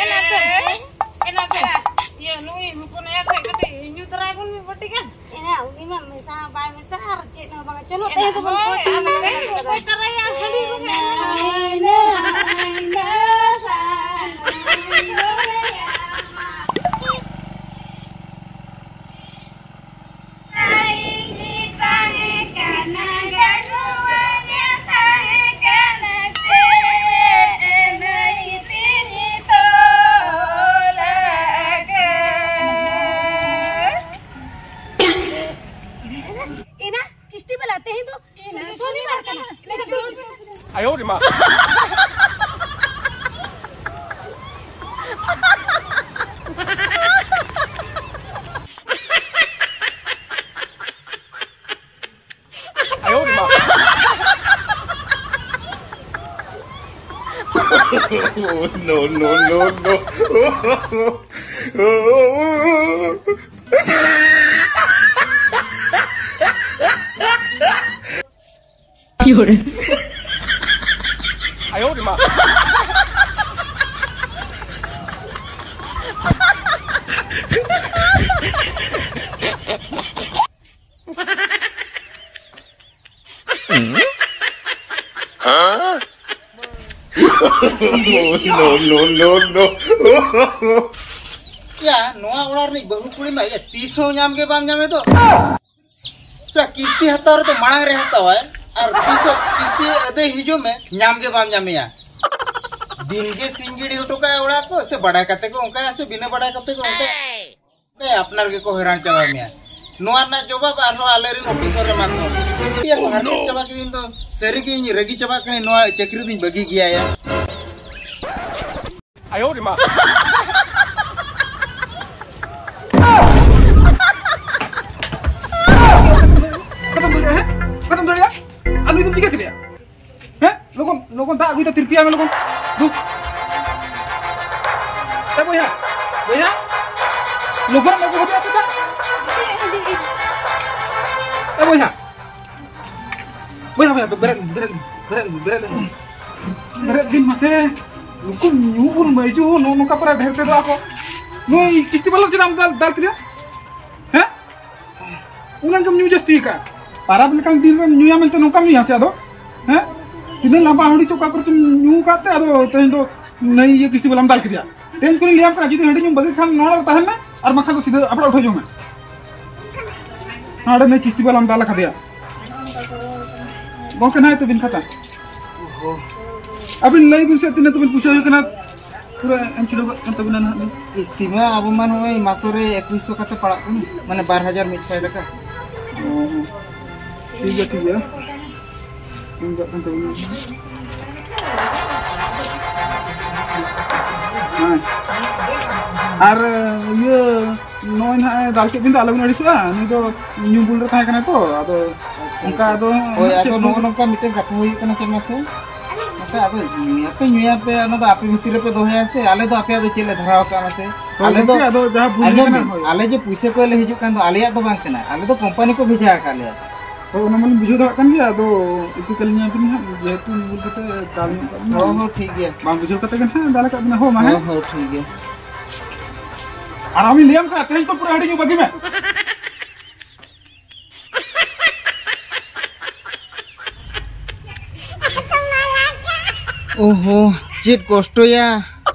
ᱮᱱᱟ, ᱮᱱᱟ, ᱮᱱᱟ, ᱤᱭᱟᱹ, ᱱᱩᱭ ᱦᱚᱯᱚᱱ ᱮᱨᱟ ᱴᱷᱮᱡ ᱠᱟᱹᱴᱤᱡ ᱧᱩ ᱛᱟᱨᱟᱭ ᱵᱚᱱ ᱢᱤᱫ ᱵᱟᱹᱴᱤ ᱜᱟᱱ᱾ ᱮᱱᱟ, ᱩᱱᱤ ᱢᱟ ᱢᱮᱥᱟ ᱦᱚᱸ ᱵᱟᱭ ᱢᱮᱥᱟ ᱟᱨ ᱪᱮᱫ ᱦᱚᱸ ᱵᱟᱝᱟ᱾ ᱪᱚᱞᱚ, ᱮᱱᱟ, ᱛᱮᱦᱮᱧ ᱫᱚᱵᱚᱱ ᱦᱳᱭ, ᱠᱚᱪᱤ ᱟᱢ ᱢᱮ᱾ ᱛᱮᱦᱮᱧ ᱫᱚ ᱚᱠᱚᱭ ᱛᱟᱨᱟᱭᱟ? ᱦᱟᱺᱰᱤ ᱨᱩᱢ ᱨᱮ ᱢᱮᱱᱟᱜᱼᱟ᱾ ᱮᱱᱟ, ᱠᱤᱥᱛᱤ ᱵᱟᱞᱟ, ᱛᱮᱦᱮᱧ ᱫᱚ ᱥᱚᱱᱤᱵᱟᱨ ᱠᱟᱱᱟ᱾ ᱟᱭᱳ ᱨᱮ ᱢᱟ᱾ ᱟᱭᱳ ᱨᱮ ᱢᱟ᱾ No, no, no, no. 有人。 ᱭᱟ, ᱱᱚᱣᱟ ᱚᱲᱟᱜ ᱨᱤᱱᱤᱡ ᱵᱟᱹᱦᱩ ᱠᱩᱲᱤ ᱢᱟ ᱭᱟ, ᱛᱤᱥ ᱦᱚᱸ ᱧᱟᱢ ᱜᱮ ᱵᱟᱢ ᱧᱟᱢᱮ ᱫᱚ᱾ ᱥᱟ ᱠᱤᱥᱛᱤ ᱦᱟᱛᱟᱣ ᱨᱮᱫᱚ ᱢᱟᱲᱟᱝ ᱨᱮ ᱦᱟᱛᱟᱣᱟᱭ, ᱟᱨ ᱛᱤᱥ ᱦᱚᱸ ᱠᱤᱥᱛᱤ ᱟᱹᱫᱟᱹᱭ ᱦᱤᱡᱩᱜ ᱢᱮ, ᱧᱟᱢ ᱜᱮ ᱵᱟᱢ ᱧᱟᱢᱮᱭᱟ᱾ ᱫᱤᱱ ᱜᱮ ᱥᱤᱧ ᱜᱤᱰᱤ ᱦᱚᱴᱚ ᱠᱟᱜᱼᱟᱭ ᱚᱲᱟᱜ ᱠᱚ, ᱥᱮ ᱵᱟᱰᱟᱭ ᱠᱟᱛᱮ ᱠᱚ ᱚᱱᱠᱟᱭᱟ, ᱥᱮ ᱵᱤᱱᱟᱹ ᱵᱟᱰᱟᱭ ᱠᱟᱛᱮ ᱠᱚ ᱚᱱᱠᱟᱭᱟ᱾ ᱚᱱᱠᱟᱭᱟ, ᱟᱯᱱᱟᱨ ᱜᱮᱠᱚ ᱦᱚᱭᱨᱟᱱ ᱪᱟᱵᱟ ᱢᱮᱭᱟ᱾ ᱱᱚᱣᱟ ᱨᱮᱱᱟᱜ ᱡᱚᱵᱟᱵ ᱟᱨᱦᱚᱸ ᱟᱞᱮᱨᱮᱱ ᱚᱯᱷᱤᱥᱟᱨ ᱮ ᱮᱢᱟ ᱠᱚᱣᱟ᱾ ᱪᱮᱫ ᱠᱚ ᱦᱟᱨᱠᱮᱛ ᱪᱟᱵᱟ ᱠᱤᱫᱤᱧ ᱫᱚ, ᱥᱟᱹᱨᱤᱜᱮ ᱤᱧ ᱨᱟᱹᱜᱤ ᱪᱟᱵᱟᱜ ᱠᱟᱹᱱᱟᱹᱧ, ᱱᱚᱣᱟ ᱪᱟᱹᱠᱨᱤ ᱫᱩᱧ ᱵᱟᱹᱜᱤ ᱜᱮᱭᱟ ᱭᱟ᱾ ᱟᱭᱳ ᱨᱮ ᱢᱟ᱾ ᱚᱠᱟᱛᱮᱢ ᱫᱟᱹᱲᱮᱜᱼᱟ? ᱦᱮᱸ? ᱚᱠᱟᱛᱮᱢ ᱫᱟᱹᱲᱮᱜᱼᱟ? ᱟᱨ ᱱᱩᱭ ᱫᱚᱢ ᱪᱤᱠᱟᱹ ᱠᱮᱫᱮᱭᱟ? ᱦᱮᱸ? ᱞᱚᱜᱚᱱ, ᱞᱚᱜᱚᱱ ᱫᱟᱜ ᱟᱹᱜᱩᱭ ᱛᱟ, ᱛᱤᱨᱯᱤᱭᱟᱭ ᱢᱮ ᱞᱚᱜᱚᱱ᱾ ᱫᱩ᱾ ᱮ ᱵᱚᱭᱦᱟ, ᱵᱚᱭᱦᱟ, ᱞᱚᱜᱚᱱ ᱮᱢ ᱟᱹᱜᱩ ᱦᱚᱫᱮᱜᱼᱟ ᱥᱮ ᱫᱟᱜ᱾ ᱮ ᱵᱚᱭᱦᱟ, ᱵᱚᱭᱦᱟ, ᱵᱚᱭᱦᱟ, ᱵᱮᱨᱮᱫ, ᱵᱮᱨᱮᱫ, ᱵᱮᱨᱮᱫ, ᱵᱮᱨᱮᱫ, ᱵᱮᱨᱮᱫ ᱵᱤᱱ ᱢᱟᱥᱮ᱾ ᱱᱩᱠᱩ ᱧᱩ ᱵᱩᱞ ᱢᱟᱹᱭᱡᱩ ᱱᱚᱜᱼᱚ ᱱᱚᱝᱠᱟ ᱯᱟᱨᱟ ᱰᱷᱮᱨ ᱛᱮᱫᱚ ᱟᱠᱚ᱾ ᱱᱩᱭ ᱠᱤᱥᱛᱤ ᱵᱟᱞᱟ ᱪᱮᱫᱟᱜ ᱮᱢ ᱫᱟᱞ, ᱫᱟᱞ ᱠᱮᱫᱮᱭᱟ? ᱦᱮᱸ? ᱩᱱᱟᱹᱜ ᱜᱮᱢ ᱧᱩ ᱡᱟᱹᱥᱛᱤ ᱟᱠᱟᱫ᱾ ᱯᱟᱨᱟᱵᱽ ᱞᱮᱠᱟᱱ ᱫᱤᱱ ᱨᱮᱢ ᱧᱩᱭᱟ ᱢᱮᱱᱛᱮ ᱱᱚᱝᱠᱟᱢ ᱧᱩᱭᱟ ᱥᱮ ᱟᱫᱚ? ᱦᱮᱸ? ᱛᱤᱱᱟᱹᱜ ᱞᱟᱢᱵᱟ ᱦᱟᱺᱰᱤ ᱪᱚ ᱚᱠᱟ ᱠᱚᱨᱮ ᱪᱚᱢ ᱧᱩ ᱟᱠᱟᱫ ᱛᱮ ᱟᱫᱚ ᱛᱮᱦᱮᱧ ᱫᱚ ᱱᱟᱹᱭ ᱤᱭᱟᱹ ᱠᱤᱥᱛᱤ ᱵᱟᱞᱟᱢ ᱫᱟᱞ ᱠᱮᱫᱮᱭᱟ᱾ ᱛᱮᱦᱮᱧ ᱠᱷᱚᱱᱤᱧ ᱞᱟᱹᱭᱟᱢ ᱠᱟᱱᱟ, ᱡᱩᱫᱤ ᱦᱟᱺᱰᱤ ᱧᱩᱢ ᱵᱟᱹᱜᱤ ᱠᱷᱟᱱ ᱱᱚᱣᱟ ᱨᱮ ᱛᱟᱦᱮᱱ ᱢᱮ, ᱟᱨ ᱵᱟᱝᱠᱷᱟᱱ ᱫᱚ ᱥᱤᱫᱷᱟᱹ ᱟᱯᱲᱟ ᱩᱴᱷᱟᱹᱣ ᱡᱚᱝ ᱢᱮ᱾ ᱦᱟᱸᱰᱮ ᱱᱟᱹᱭ ᱠᱤᱥᱛᱤ ᱵᱟᱞᱟᱢ ᱫᱟᱞ ᱟᱠᱟᱫᱮᱭᱟ᱾ ᱜᱚᱝᱠᱮ, ᱱᱟᱭ ᱛᱟᱹᱵᱤᱱ ᱠᱷᱟᱛᱟ᱾ ᱟᱹᱵᱤᱱ ᱞᱟᱹᱭ ᱵᱤᱱ ᱥᱮ, ᱛᱤᱱᱟᱹᱜ ᱛᱟᱹᱵᱤᱱ ᱯᱩᱭᱥᱟᱹ ᱦᱩᱭ ᱠᱟᱱᱟ? ᱯᱩᱨᱟᱹ ᱮᱢ ᱪᱩᱞᱟᱹᱣ ᱠᱟᱜ ᱠᱟᱱ ᱛᱟᱹᱵᱤᱱᱟ ᱱᱟᱦᱟᱜ ᱞᱤᱧ᱾ ᱠᱤᱥᱛᱤ ᱢᱟ ᱟᱵᱚ ᱢᱟ ᱱᱚᱜᱼᱚᱭ ᱢᱟᱥᱚ ᱨᱮ ᱮᱠᱩᱥᱥᱚ ᱠᱟᱛᱮ ᱯᱟᱲᱟᱜ ᱠᱟᱱᱟ, ᱢᱟᱱᱮ ᱵᱟᱨ ᱦᱟᱡᱟᱨ ᱢᱤᱫ ᱥᱟᱭ ᱴᱟᱠᱟ᱾ ᱚ, ᱴᱷᱤᱠ ᱜᱮᱭᱟ, ᱴᱷᱤᱠ ᱜᱮᱭᱟ᱾ ᱮᱢ ᱠᱟᱜ ᱠᱟᱱ ᱛᱟᱹᱵᱤᱱᱟ᱾ ᱦᱮᱸ᱾ ᱟᱨ ᱤᱭᱟᱹ, ᱱᱚᱜᱼᱚᱭ ᱱᱟᱦᱟᱜ ᱫᱟᱞ ᱠᱮᱫ ᱵᱤᱱ ᱫᱚ ᱟᱞᱚᱵᱤᱱ ᱟᱹᱲᱤᱥᱚᱜᱼᱟ, ᱱᱩᱭ ᱫᱚ ᱧᱩ ᱵᱩᱞ ᱨᱮ ᱛᱟᱦᱮᱸ ᱠᱟᱱᱟᱭ ᱛᱚ, ᱟᱫᱚ ᱚᱱᱠᱟ ᱟᱫᱚ ᱦᱳᱭ, ᱪᱮᱫ ᱟᱫᱚ ᱵᱤᱱ ᱱᱚᱜᱼᱚ ᱱᱚᱝᱠᱟ ᱢᱤᱫᱴᱮᱱ ᱠᱟᱛᱷᱟ ᱦᱩᱭᱩᱜ ᱠᱟᱱᱟ, ᱪᱮᱫ ᱢᱟᱥᱮ? ᱟᱪᱪᱷᱟ, ᱟᱫᱚ ᱧᱩᱭᱟᱯᱮ, ᱧᱩᱭᱟᱯᱮ, ᱚᱱᱟ ᱫᱚ ᱟᱯᱮ ᱵᱷᱤᱛᱤᱨ ᱨᱮᱯᱮ ᱫᱚᱦᱚᱭᱟ ᱥᱮ, ᱟᱞᱮ ᱫᱚ ᱟᱯᱮᱭᱟᱜ ᱫᱚ ᱪᱮᱫ ᱞᱮ ᱫᱷᱟᱨᱟᱣ ᱠᱟᱜᱼᱟ ᱢᱟᱥᱮ? ᱦᱳᱭ ᱟᱞᱮ ᱫᱚ, ᱜᱚᱢᱠᱮ, ᱟᱫᱚ ᱡᱟᱦᱟᱸ ᱵᱷᱩᱞ ᱟᱸᱡᱚᱢ ᱦᱩᱭ ᱠᱟᱱᱟ, ᱵᱤᱱ, ᱦᱳᱭ᱾ ᱟᱞᱮ ᱡᱮ ᱯᱩᱭᱥᱟᱹ ᱠᱚᱭ ᱞᱮ ᱦᱤᱡᱩᱜ ᱠᱟᱱ ᱫᱚ, ᱟᱞᱮᱭᱟᱜ ᱫᱚ ᱵᱟᱝ ᱠᱟᱱᱟ, ᱟᱞᱮ ᱫᱚ ᱠᱳᱢᱯᱟᱱᱤ ᱠᱚ ᱵᱷᱮᱡᱟ ᱟᱠᱟᱫ ᱞᱮᱭᱟ᱾ ᱦᱳᱭ, ᱚᱱᱟ ᱢᱟᱞᱤᱧ ᱵᱩᱡᱷᱟᱹᱣ ᱫᱟᱲᱮᱭᱟᱜ ᱠᱟᱱ ᱜᱮᱭᱟ, ᱟᱫᱚ ᱤᱠᱟᱹ ᱠᱟᱹᱞᱤᱧᱟ ᱵᱤᱱ ᱦᱟᱸᱜ, ᱡᱮᱦᱮᱛᱩ ᱧᱩ ᱵᱩᱞ ᱠᱟᱛᱮ ᱫᱟᱞ ᱧᱚᱜ ᱠᱟᱜ ᱵᱤᱱᱟ᱾ ᱦᱚᱸ, ᱦᱚᱸ, ᱴᱷᱤᱠ ᱜᱮᱭᱟ᱾ ᱵᱟᱝ ᱵᱩᱡᱷᱟᱹᱣ ᱠᱟᱛᱮ ᱜᱮ ᱦᱟᱸᱜ ᱫᱟᱞ ᱟᱠᱟᱫ ᱵᱤᱱᱟ, ᱦᱳ ᱢᱟ, ᱦᱮᱸ? ᱦᱚᱸ, ᱦᱚᱸ, ᱴᱷᱤᱠ ᱜᱮᱭᱟ᱾ ᱟᱨ ᱟᱢᱤᱧ ᱞᱟᱹᱭᱟᱢ ᱠᱟᱱᱟ, ᱛᱮᱦᱮᱧ ᱠᱷᱚᱱ ᱯᱩᱨᱟᱹ ᱦᱟᱺᱰᱤ ᱧᱩ ᱵᱟᱹᱜᱤ ᱢᱮ᱾ ᱳᱦᱳ, ᱪᱮᱫ ᱠᱚᱥᱴᱚᱭᱟ᱾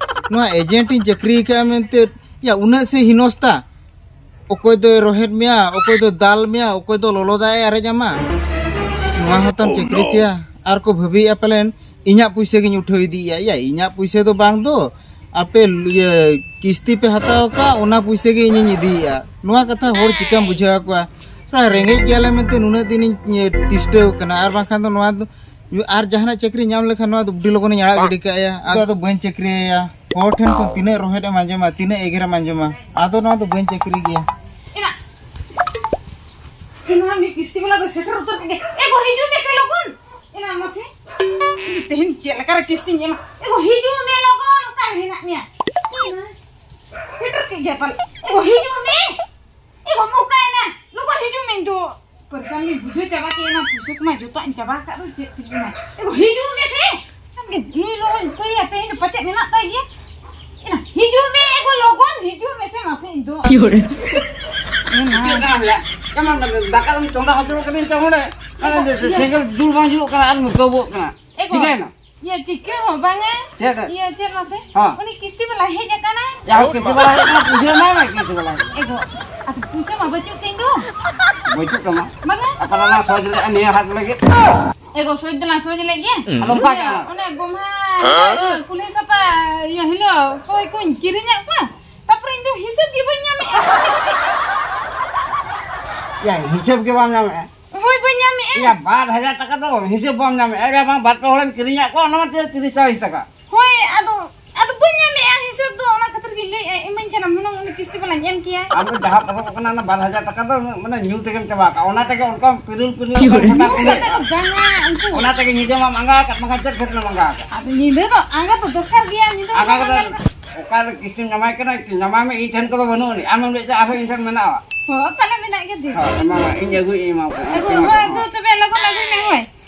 ᱱᱚᱣᱟ ᱮᱡᱮᱱᱴ ᱤᱧ ᱪᱟᱹᱠᱨᱤ ᱟᱠᱟᱫᱼᱟ ᱢᱮᱱᱛᱮ, ᱭᱟ, ᱩᱱᱟᱹᱜ ᱥᱮ ᱦᱤᱱᱚᱥᱛᱟ᱾ ᱚᱠᱚᱭ ᱫᱚᱭ ᱨᱚᱦᱮᱫ ᱢᱮᱭᱟ, ᱚᱠᱚᱭ ᱫᱚ ᱫᱟᱞ ᱢᱮᱭᱟ, ᱚᱠᱚᱭ ᱫᱚ ᱞᱚᱞᱚ ᱫᱟᱜ ᱮ ᱟᱨᱮᱡ ᱟᱢᱟ᱾ ᱱᱚᱣᱟ ᱦᱚᱸ ᱛᱟᱢ ᱪᱟᱹᱠᱨᱤ ᱥᱮᱭᱟ? ᱟᱨ ᱠᱚ ᱵᱷᱟᱹᱵᱤᱭᱮᱫᱼᱟ ᱯᱟᱞᱮᱱ ᱤᱧᱟᱹᱜ ᱯᱩᱭᱥᱟᱹ ᱜᱤᱧ ᱩᱴᱷᱟᱹᱣ ᱤᱫᱤᱭᱮᱫᱼᱟ᱾ ᱭᱟ, ᱤᱧᱟᱹᱜ ᱯᱩᱭᱥᱟᱹ ᱫᱚ ᱵᱟᱝ ᱫᱚ, ᱟᱯᱮ, ᱤᱭᱟᱹ, ᱠᱤᱥᱛᱤ ᱯᱮ ᱦᱟᱛᱟᱣ ᱟᱠᱟᱫ, ᱚᱱᱟ ᱯᱩᱭᱥᱟᱹ ᱜᱮ ᱤᱧᱤᱧ ᱤᱫᱤᱭᱮᱫᱼᱟ᱾ ᱱᱚᱣᱟ ᱠᱟᱛᱷᱟ ᱦᱚᱲ ᱪᱤᱠᱟᱹᱢ ᱵᱩᱡᱷᱟᱹᱣ ᱟᱠᱚᱣᱟ? ᱛᱷᱚᱲᱟ ᱨᱮᱸᱜᱮᱡ ᱜᱮᱭᱟᱞᱮ ᱢᱮᱱᱛᱮ ᱱᱩᱱᱟᱹᱜ ᱫᱤᱱᱤᱧ, ᱤᱭᱟᱹ, ᱛᱤᱥᱴᱟᱹᱣ ᱠᱟᱱᱟ, ᱟᱨ ᱵᱟᱝᱠᱷᱟᱱ ᱫᱚ ᱱᱚᱣᱟ ᱫᱚ, ᱟᱨ ᱡᱟᱦᱟᱱᱟᱜ ᱪᱟᱹᱠᱨᱤ ᱧᱟᱢ ᱞᱮᱠᱷᱟᱱ ᱱᱚᱣᱟ ᱫᱚ ᱟᱹᱰᱤ ᱞᱚᱜᱚᱱᱤᱧ ᱟᱲᱟᱜ ᱜᱤᱰᱤ ᱠᱟᱜᱼᱟ᱾ ᱟᱫᱚ, ᱟᱫᱚ ᱵᱟᱹᱧ ᱪᱟᱹᱠᱨᱤᱭᱟ᱾ ᱦᱚᱲ ᱴᱷᱮᱱ ᱠᱷᱚᱱ ᱛᱤᱱᱟᱹᱜ ᱨᱚᱦᱮᱫ ᱮᱢ ᱟᱸᱡᱚᱢᱟ, ᱛᱤᱱᱟᱹᱜ ᱮᱜᱮᱨᱮᱢ ᱟᱸᱡᱚᱢᱟ, ᱟᱫᱚ ᱱᱚᱣᱟ ᱫᱚ ᱵᱟᱹᱧ ᱪᱟᱹᱠᱨᱤ ᱜᱮᱭᱟ᱾ ᱮᱱᱟ, ᱮᱱᱟ ᱩᱱᱤ ᱠᱤᱥᱛᱤ ᱵᱟᱞᱟ ᱫᱚ ᱥᱮᱴᱮᱨ ᱩᱛᱟᱹᱨ ᱠᱮᱫ ᱜᱮ᱾ ᱮ ᱜᱚ, ᱦᱤᱡᱩᱜ ᱢᱮᱥᱮ ᱞᱚᱜᱚᱱ᱾ ᱮᱱᱟ ᱢᱟᱥᱮ, ᱛᱮᱦᱮᱧ ᱪᱮᱫ ᱞᱮᱠᱟᱨᱮ ᱠᱤᱥᱛᱤᱧ ᱮᱢᱟ? ᱮ ᱜᱚ, ᱦᱤᱡᱩᱜ ᱢᱮ ᱞᱚᱜᱚᱱ, ᱚᱠᱟᱨᱮ ᱦᱮᱱᱟᱜ ᱢᱮᱭᱟ? ᱮᱱᱟ, ᱥᱮᱴᱮᱨ ᱠᱮᱫ ᱜᱮᱭᱟ ᱯᱟᱞᱮ᱾ ᱮ ᱜᱚ, ᱦᱤᱡᱩᱜ ᱢᱮ᱾ ᱮ ᱜᱚ, ᱚᱠᱟᱭᱮᱱᱟ? ᱞᱚᱜᱚᱱ ᱦᱤᱡᱩᱜ ᱢᱮ, ᱤᱧ ᱫᱚ ᱯᱚᱨᱤᱥᱟᱱ ᱜᱤᱧ ᱵᱩᱡᱷᱟᱹᱣ ᱪᱟᱵᱟ ᱠᱮᱫ ᱮᱱᱟ, ᱯᱩᱭᱥᱟᱹ ᱠᱚᱢᱟ ᱡᱚᱛᱚᱣᱟᱜ ᱤᱧ ᱪᱟᱵᱟ ᱟᱠᱟᱫ ᱫᱚ, ᱪᱮᱫ ᱛᱮᱧ ᱮᱢᱟ? ᱮ ᱜᱚ, ᱦᱤᱡᱩᱜ ᱢᱮᱥᱮ᱾ ᱱᱩᱭ ᱞᱚᱜᱚᱱ ᱤᱧ ᱠᱚᱭᱮᱭᱟ, ᱛᱮᱦᱮᱧ ᱫᱚ ᱯᱟᱪᱮᱫ ᱢᱮᱱᱟᱜ ᱛᱟᱭ ᱜᱮᱭᱟ᱾ ᱮᱱᱟ, ᱦᱤᱡᱩᱜ ᱢᱮ, ᱮ ᱜᱚ, ᱞᱚᱜᱚᱱ ᱦᱤᱡᱩᱜ ᱢᱮᱥᱮ ᱢᱟᱥᱮ, ᱤᱧ ᱫᱚ᱾ ᱪᱮᱫ ᱠᱟᱱᱟ ᱵᱚᱞᱮ? ᱡᱮᱢᱚᱱ ᱫᱟᱠᱟ ᱫᱚᱢ ᱪᱚᱸᱫᱟ ᱦᱚᱪᱚ ᱠᱟᱹᱫᱟᱹᱧ ᱛᱚ ᱱᱚᱰᱮ, ᱢᱟᱱᱮ ᱤᱭᱟᱹ, ᱥᱮᱸᱜᱮᱞ ᱫᱩᱞ ᱵᱟᱝ ᱡᱩᱞᱩᱜ ᱠᱟᱱᱟ ᱟᱨ ᱢᱩᱠᱟᱹᱣᱚᱜ ᱠᱟᱱᱟ᱾ ᱮ ᱜᱚ, ᱪᱤᱠᱟᱹᱭᱮᱱᱟ? ᱤᱭᱟᱹ, ᱪᱤᱠᱟᱹ ᱦᱚᱸ ᱵᱟᱝᱟ᱾ ᱪᱮᱫ? ᱤᱭᱟᱹ, ᱪᱮᱫ ᱢᱟᱥᱮ? ᱦᱮᱸ᱾ ᱩᱱᱤ ᱠᱤᱥᱛᱤ ᱵᱟᱞᱟ ᱦᱮᱡ ᱟᱠᱟᱱᱟᱭ᱾ ᱡᱟᱦᱳᱠ, ᱠᱤᱥᱛᱤ ᱵᱟᱞᱟ ᱦᱮᱡ ᱟᱠᱟᱱᱟ, ᱯᱩᱭᱥᱟᱹ ᱮᱢᱟᱭ ᱢᱮ, ᱠᱤᱥᱛᱤ ᱵᱟᱞᱟ ᱦᱮᱡ ᱟᱠᱟᱱᱟ᱾ ᱮ ᱜᱚ, ᱟᱫᱚ ᱯᱩᱭᱥᱟᱹ ᱢᱟ ᱵᱟᱹᱪᱩᱜ ᱛᱤᱧ ᱫᱚ᱾ ᱵᱟᱹᱪᱩᱜ ᱛᱟᱢᱟ? ᱵᱟᱝᱟ᱾ ᱟᱯᱟᱱ ᱚᱱᱟ ᱥᱚᱦᱚᱡ ᱞᱮ, ᱱᱤᱭᱟᱹ ᱦᱟᱴ ᱞᱟᱹᱜᱤᱫ᱾ ᱮ ᱜᱚ, ᱥᱚᱦᱚᱡ ᱫᱚᱞᱟᱝ ᱥᱚᱦᱚᱡ ᱞᱮᱫ ᱜᱮ᱾ ᱟᱫᱚ ᱚᱠᱟ ᱚᱱᱮ, ᱠᱟᱱᱟ? ᱚᱱᱮ ᱜᱚᱢᱦᱟ, ᱤᱭᱟᱹ, ᱠᱩᱞᱦᱤ ᱥᱟᱯᱷᱟ, ᱤᱭᱟᱹ, ᱦᱤᱞᱳᱜ ᱥᱚᱭ ᱠᱚᱧ ᱠᱤᱨᱤᱧᱟᱫ ᱠᱚᱣᱟ᱾ ᱛᱟᱯᱚᱨᱮ ᱤᱧ ᱫᱚ ᱦᱤᱥᱟᱹᱵ ᱜᱮ ᱵᱟᱹᱧ ᱧᱟᱢᱮᱫᱼᱟ᱾ ᱭᱟ, ᱦᱤᱥᱟᱹᱵ ᱜᱮ ᱵᱟᱢ ᱧᱟᱢᱮᱫᱼᱟ? ᱦᱳᱭ, ᱵᱟᱹᱧ ᱧᱟᱢᱮᱫᱼᱟ᱾ ᱭᱟ, ᱵᱟᱨ ᱦᱟᱡᱟᱨ ᱴᱟᱠᱟ ᱫᱚ ᱦᱤᱥᱟᱹᱵ ᱵᱟᱢ ᱧᱟᱢᱮᱫᱼᱟ᱾ ᱭᱟ, ᱵᱟᱝ, ᱵᱟᱨ ᱯᱮ ᱦᱚᱲᱮᱢ ᱠᱤᱨᱤᱧᱟᱜ ᱠᱚᱣᱟ, ᱚᱱᱟ ᱢᱟ ᱛᱤᱨᱤᱥ ᱪᱟᱞᱤᱥ ᱴᱟᱠᱟ᱾ ᱦᱳᱭ, ᱟᱫᱚ, ᱟᱫᱚ ᱵᱟᱹᱧ ᱧᱟᱢᱮᱫᱼᱟ ᱦᱤᱥᱟᱹᱵ ᱫᱚ, ᱚᱱᱟ ᱠᱷᱟᱹᱛᱤᱨ ᱜᱤᱧ ᱞᱟᱹᱭᱮᱫᱼᱟ, ᱤᱢᱟᱹᱧ ᱠᱷᱟᱱᱮᱢ ᱦᱩᱱᱟᱹᱝ ᱩᱱᱤ ᱠᱤᱥᱛᱤ ᱵᱟᱞᱟᱧ ᱮᱢ ᱠᱮᱭᱟ᱾ ᱟᱢ ᱫᱚ ᱡᱟᱦᱟᱸ ᱯᱚᱨᱚᱵᱽ ᱠᱟᱱᱟ, ᱚᱱᱟ ᱵᱟᱨ ᱦᱟᱡᱟᱨ ᱴᱟᱠᱟ ᱫᱚ ᱢᱟᱱᱮ ᱧᱩ ᱛᱮᱜᱮᱢ ᱪᱟᱵᱟ ᱠᱟᱜᱼᱟ, ᱚᱱᱟ ᱛᱮᱜᱮ ᱚᱱᱠᱟ ᱯᱤᱨᱩᱞ ᱯᱤᱨᱩᱞ ᱧᱩ ᱠᱟᱛᱮ ᱫᱚ ᱵᱟᱝᱟ, ᱩᱱᱠᱩ ᱚᱱᱟ ᱛᱮᱜᱮ ᱧᱤᱫᱟᱹ ᱢᱟᱢ ᱟᱸᱜᱟ ᱟᱠᱟᱫ, ᱵᱟᱝᱠᱷᱟᱱ ᱪᱮᱫ ᱠᱷᱟᱹᱛᱤᱨ ᱮᱢ ᱟᱸᱜᱟ ᱟᱠᱟᱫ? ᱟᱫᱚ ᱧᱤᱫᱟᱹ ᱫᱚ ᱟᱸᱜᱟ ᱫᱚ ᱫᱚᱨᱠᱟᱨ ᱜᱮᱭᱟ, ᱧᱤᱫᱟᱹ ᱟᱸᱜᱟ ᱫᱚ ᱠᱟᱛᱮ ᱵᱟᱝ ᱚᱠᱟᱨᱮ ᱠᱤᱥᱛᱤᱢ ᱧᱟᱢᱟᱭ ᱠᱟᱱᱟ, ᱧᱟᱢᱟᱭ ᱢᱮ, ᱤᱧ ᱴᱷᱮᱱ ᱠᱚᱫᱚ ᱵᱟᱹᱱᱩᱜ ᱟᱹᱱᱤᱡ, ᱟᱢᱮᱢ ᱞᱟᱹᱭᱮᱫ ᱛᱟᱦᱮᱸ ᱟᱨᱦᱚᱸ ᱤᱧ ᱴᱷᱮᱱ ᱢᱮᱱᱟᱜᱼᱟ᱾ ᱦᱚᱸ, ᱛᱟᱦᱞᱮ ᱢᱮᱱᱟᱜ ᱜᱮ ᱫᱤᱥ᱾ ᱦᱮᱸ, ᱮᱢᱟ ᱢᱮ, ᱤᱧ ᱟᱹᱜᱩᱭ, ᱮᱢᱟ ᱢᱮ, ᱟᱹᱜᱩ, ᱮᱢᱟ ᱦᱳᱭ, ᱢᱮ᱾ ᱫᱩ ᱛᱚᱵᱮ ᱞᱚᱜᱚᱱ ᱟᱹᱜᱩᱭ ᱢᱮ, ᱦᱳᱭ᱾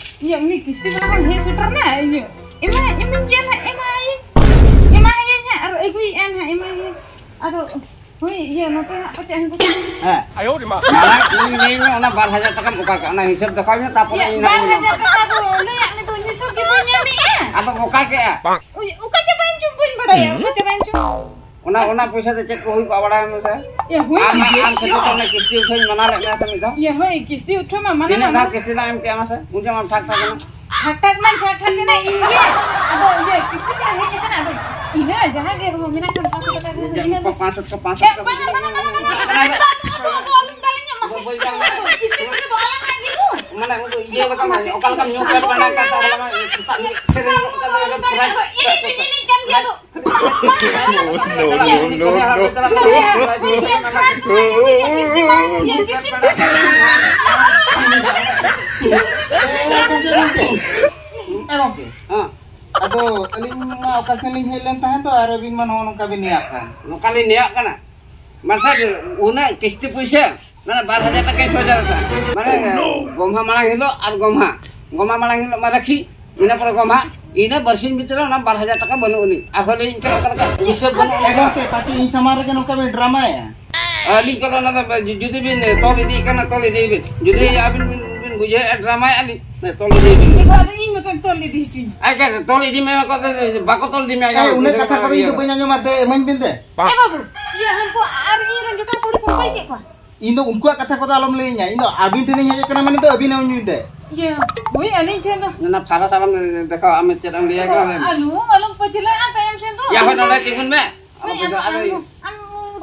ᱤᱭᱟᱹ, ᱩᱱᱤ ᱠᱤᱥᱛᱤ ᱵᱟᱞᱟ ᱦᱚᱸ ᱦᱮᱡ ᱥᱮᱴᱮᱨ ᱱᱟ, ᱤᱭᱟᱹ, ᱮᱢᱟ, ᱮᱢᱟᱹᱧ ᱜᱮᱭᱟ ᱱᱟᱦᱟᱜ, ᱮᱢᱟᱭᱟᱹᱧ᱾ ᱮᱢᱟᱭᱟᱹᱧ ᱦᱟᱸᱜ, ᱟᱨ ᱟᱹᱜᱩᱭᱮᱫᱼᱟ ᱱᱟᱦᱟᱜ, ᱮᱢᱟᱭᱟᱹᱧ᱾ ᱟᱫᱚ, ᱦᱳᱭ, ᱤᱭᱟᱹ, ᱱᱚᱛᱮ ᱦᱟᱸᱜ ᱯᱟᱪᱮᱫ ᱦᱟᱸᱜ ᱯᱟᱪᱮᱫ᱾ ᱦᱮᱸ᱾ ᱢᱟᱲᱟᱝ ᱤᱧ ᱞᱟᱹᱭ ᱢᱮ, ᱚᱱᱟ ᱵᱟᱨ ᱦᱟᱡᱟᱨ ᱴᱟᱠᱟᱢ ᱚᱠᱟ ᱠᱟᱜᱼᱟ? ᱚᱱᱟ ᱦᱤᱥᱟᱹᱵ ᱫᱮᱠᱷᱟᱣ ᱢᱮ, ᱛᱟᱯᱚᱨᱮ ᱤᱭᱟᱹ, ᱤᱧ ᱵᱟᱨ ᱦᱟᱸᱜ ᱤᱧ ᱦᱟᱡᱟᱨ ᱴᱟᱠᱟ ᱫᱚ ᱞᱟᱹᱭᱟᱜ ᱢᱮ ᱫᱚ, ᱦᱤᱥᱟᱹᱵ ᱜᱮ ᱵᱟᱹᱧ ᱧᱟᱢᱮᱜᱼᱟ᱾ ᱟᱫᱚᱢ ᱚᱠᱟ ᱠᱮᱜᱼᱟ? ᱩᱭ, ᱚᱠᱟ ᱪᱚ ᱵᱟᱹᱧ ᱪᱚ, ᱵᱟᱹᱧ ᱵᱟᱲᱟᱭᱟ, ᱚᱠᱟ ᱪᱚ ᱵᱟᱹᱧ ᱪᱚ᱾ ᱚᱱᱟ, ᱚᱱᱟ ᱯᱚᱭᱥᱟ ᱛᱮ ᱪᱮᱫ ᱠᱚ ᱦᱩᱭ ᱠᱚᱜᱼᱟ ᱵᱟᱲᱟᱭᱟᱢ ᱥᱮ? ᱮ, ᱦᱩᱭ ᱟᱢ, ᱟᱢ, ᱟᱢ ᱠᱷᱟᱹᱛᱤᱨ ᱛᱮ ᱚᱱᱟ ᱠᱤᱥᱛᱤ ᱩᱴᱷᱟᱹᱣ ᱢᱟᱱᱟ ᱞᱮᱫ ᱢᱮᱭᱟ ᱥᱮ ᱢᱤᱫ ᱫᱷᱟᱣ? ᱮ, ᱦᱳᱭ, ᱠᱤᱥᱛᱤ ᱩᱴᱷᱟᱹᱣ ᱢᱟ ᱢᱟᱱᱟ ᱛᱤᱱᱟᱹᱜ ᱢᱟ ᱫᱷᱟᱣ ᱢᱟᱱᱟ᱾ ᱠᱤᱥᱛᱤ ᱨᱮᱱᱟᱜ ᱮᱢ ᱠᱮᱜᱼᱟ ᱢᱟᱥᱮ? ᱩᱱ ᱡᱚᱠᱷᱚᱱ ᱴᱷᱟᱠ ᱴᱷᱟᱠ ᱮᱱᱟ᱾ ᱴᱷᱟᱠ ᱴᱷᱟᱠ ᱢᱟᱧ ᱴᱷᱟᱠ ᱴᱷᱟᱠ ᱮᱱᱟ ᱤᱧ ᱜᱮ᱾ ᱟᱫᱚ ᱤᱭᱟᱹ ᱠᱤᱥᱛᱤ ᱨᱮᱭᱟᱜ ᱦᱮᱡ ᱟᱠᱟᱱᱟ, ᱟᱫᱚ ᱤᱱᱟᱹ ᱡᱟᱦᱟᱸ ᱜᱮ ᱦᱚᱸ ᱢᱮᱱᱟᱜ ᱠᱷᱟᱱ ᱯᱟᱸᱪᱥᱚ ᱴᱟᱠᱟ ᱤᱱᱟᱹ ᱜᱮ᱾ ᱯᱟᱸᱪᱥᱚ ᱴᱟᱠᱟ, ᱯᱟᱸᱪᱥᱚ ᱮ, ᱴᱟᱠᱟ᱾ ᱵᱟᱝᱟ, ᱵᱟᱝᱟ, ᱵᱟᱝᱟ, ᱵᱟᱝᱟ᱾ ᱟᱫᱚ, ᱟᱫᱚ, ᱟᱫᱚ, ᱟᱞᱚᱢ ᱫᱟᱞᱤᱧᱟ ᱢᱟᱥᱮ᱾ ᱵᱟᱹᱧ ᱫᱟᱞ ᱟᱫᱚ ᱠᱤᱥᱛᱤ ᱨᱮᱫᱚ ᱟᱞᱟᱝᱟᱜ ᱜᱮ ᱫᱚ᱾ ᱢᱟᱱᱮ ᱩᱱᱠᱩ ᱤᱭᱟᱹ ᱞᱮᱠᱟᱢ, ᱢᱟᱥᱮ᱾ ᱚᱠᱟ ᱞᱮᱠᱟᱢ ᱧᱩ ᱠᱟᱱ ᱵᱟᱲᱟ ᱠᱟᱱ ᱛᱟᱵᱚᱱᱟ, ᱥᱮᱛᱟᱜ ᱵᱮᱨᱮᱫ ᱥᱮᱨᱮᱧ ᱜᱚᱫ ᱠᱟᱛᱮ ᱚᱸᱰᱮ ᱯᱨᱟᱭ ᱮᱱᱮᱡ ᱫᱚᱧ ᱮᱱᱮᱡ ᱠᱟᱱ ᱜᱮᱭᱟ ᱟᱫᱚ᱾ No, no, no, no, no. ᱮ ᱜᱚᱢᱠᱮ, ᱜᱚᱢᱠᱮ. ᱮ ᱜᱚᱢᱠᱮ. ᱦᱮᱸ᱾ ᱟᱫᱚ ᱟᱹᱞᱤᱧ ᱢᱟ ᱚᱠᱟ ᱥᱮᱱ ᱞᱤᱧ ᱦᱮᱡ ᱞᱮᱱ ᱛᱟᱦᱮᱸ ᱫᱚ, ᱟᱨ ᱟᱹᱵᱤᱱ ᱢᱟ ᱱᱚᱜᱼᱚ ᱱᱚᱝᱠᱟ ᱵᱤᱱ ᱱᱮᱭᱟᱜ ᱠᱟᱱ᱾ ᱱᱚᱝᱠᱟ ᱞᱤᱧ ᱱᱮᱭᱟᱜ ᱠᱟᱱᱟ? ᱢᱟᱥᱮ, ᱩᱱᱟᱹᱜ ᱠᱤᱥᱛᱤ ᱯᱩᱭᱥᱟᱹ, ᱢᱟᱱᱮ, ᱵᱟᱨ ᱦᱟᱡᱟᱨ ᱴᱟᱠᱟᱧ ᱥᱚᱡᱟ ᱞᱮᱫᱟ᱾ ᱢᱟᱱᱮ, ᱜᱚᱢᱦᱟ ᱢᱟᱲᱟᱝ ᱦᱤᱞᱳᱜ ᱟᱨ ᱜᱚᱢᱦᱟ, ᱜᱚᱢᱦᱟ ᱢᱟᱲᱟᱝ ᱦᱤᱞᱳᱜ ᱢᱟ ᱨᱟᱹᱠᱷᱤ, ᱤᱱᱟᱹ ᱯᱚᱨᱮ ᱜᱚᱢᱦᱟ, ᱤᱱᱟᱹ ᱵᱟᱨᱥᱤᱧ ᱵᱷᱤᱛᱨᱤ ᱨᱮ ᱚᱱᱟ ᱵᱟᱨ ᱦᱟᱡᱟᱨ ᱴᱟᱠᱟ ᱵᱟᱹᱱᱩᱜ ᱟᱹᱱᱤᱡ᱾ ᱟᱨᱦᱚᱸ ᱞᱟᱹᱭᱟᱹᱧ ᱠᱟᱱᱟ, ᱚᱠᱟ ᱞᱮᱠᱟ ᱦᱤᱥᱟᱹᱵ ᱵᱟᱹᱱᱩᱜ ᱮ ᱟᱹᱱᱤᱡ᱾ ᱜᱚᱢᱠᱮ, ᱯᱟᱪᱮ ᱤᱧ ᱥᱟᱢᱟᱝ ᱨᱮᱜᱮ ᱱᱚᱝᱠᱟ ᱵᱤᱱ ᱰᱨᱟᱢᱟᱭᱮᱫᱼᱟ᱾ ᱟᱹᱞᱤᱧ ᱠᱚᱫᱚ ᱚᱱᱟ ᱫᱚ ᱡᱩᱫᱤ ᱵᱤᱱ ᱛᱚᱞ ᱤᱫᱤᱭᱮᱫ ᱠᱟᱱᱟ, ᱛᱚᱞ ᱤᱫᱤᱭ ᱵᱤᱱ᱾ ᱡᱩᱫᱤ ᱟᱹᱵᱤᱱ ᱵᱤᱱ, ᱵᱤᱱ ᱵᱩᱡᱷᱟᱹᱣᱮᱫᱼᱟ ᱰᱨᱟᱢᱟᱭᱮᱫᱼᱟ ᱞᱤᱧ, ᱛᱚᱞ ᱤᱫᱤᱭ ᱵᱤᱱ᱾ ᱮ ᱜᱚ, ᱟᱫᱚ ᱤᱧ ᱢᱚᱛᱚᱧ ᱛᱚᱞ ᱤᱫᱤ ᱦᱚᱪᱚᱧ᱾ ᱟᱡ ᱜᱮ ᱛᱚᱞ ᱤᱫᱤ ᱢᱮ, ᱵᱟᱠᱚ ᱛᱚᱞ ᱤᱫᱤ ᱢᱮᱭᱟ᱾ ᱮ, ᱩᱱᱟᱹᱜ ᱠᱟᱛᱷᱟ ᱠᱚᱫᱚ ᱤᱧ ᱫᱚ ᱵᱟᱹᱧ ᱟᱸᱡᱚᱢᱟ, ᱫᱮ, ᱮᱢᱟᱹᱧ ᱵᱤᱱ ᱫᱮ᱾ ᱮ ᱵᱟᱹᱵᱩ, ᱤᱭᱟᱹ, ᱦᱟᱱᱠᱩ ᱟᱨ ᱤᱧ ᱨᱮᱱ ᱡᱚᱴᱟᱣ ᱠᱩᱲᱤ ᱠᱚ ᱚᱠᱚᱭ ᱠᱮᱫ ᱠᱚᱣᱟ? ᱤᱧ ᱫᱚ ᱩᱱᱠᱩᱣᱟᱜ ᱠᱟᱛᱷᱟ ᱠᱚᱫᱚ ᱟᱞᱚᱢ ᱞᱟᱹᱭᱟᱹᱧᱟ, ᱤᱧ ᱫᱚ ᱟᱹᱵᱤᱱ ᱴᱷᱮᱱᱤᱧ ᱦᱮᱡ ᱟᱠᱟᱱᱟ ᱢᱮᱱᱛᱮ ᱟᱹᱵᱤᱱ ᱮᱢᱟᱹᱧ ᱵᱤᱱ ᱫᱮ᱾ ᱤᱭᱟᱹ, ᱦᱳᱭ, ᱟᱹᱞᱤᱧ ᱴᱷᱮᱱ ᱫᱚ᱾ ᱚᱱᱟ ᱯᱷᱟᱨᱟᱥ ᱟᱞᱚᱢ ᱫᱮᱠᱷᱟᱣᱟ, ᱟᱢ ᱪᱮᱫ ᱮᱢ ᱞᱟᱹᱭᱟ ᱠᱟᱱᱟ, ᱞᱟᱹᱭ ᱢᱮ᱾ ᱟᱞᱚ, ᱟᱞᱚᱢ ᱯᱟᱹᱪᱷᱞᱟᱹᱜᱼᱟ ᱛᱟᱭᱚᱢ ᱥᱮᱱ ᱫᱚ᱾ ᱭᱟ, ᱦᱳᱭ, ᱱᱚᱰᱮ ᱛᱤᱸᱜᱩᱱ ᱢᱮ᱾ ᱦᱳᱭ, ᱟᱞᱚᱢ ᱟᱫᱚ, ᱯᱟᱹᱪᱷᱞᱟᱹᱜᱼᱟ᱾ ᱟᱫᱚ, ᱟᱢ,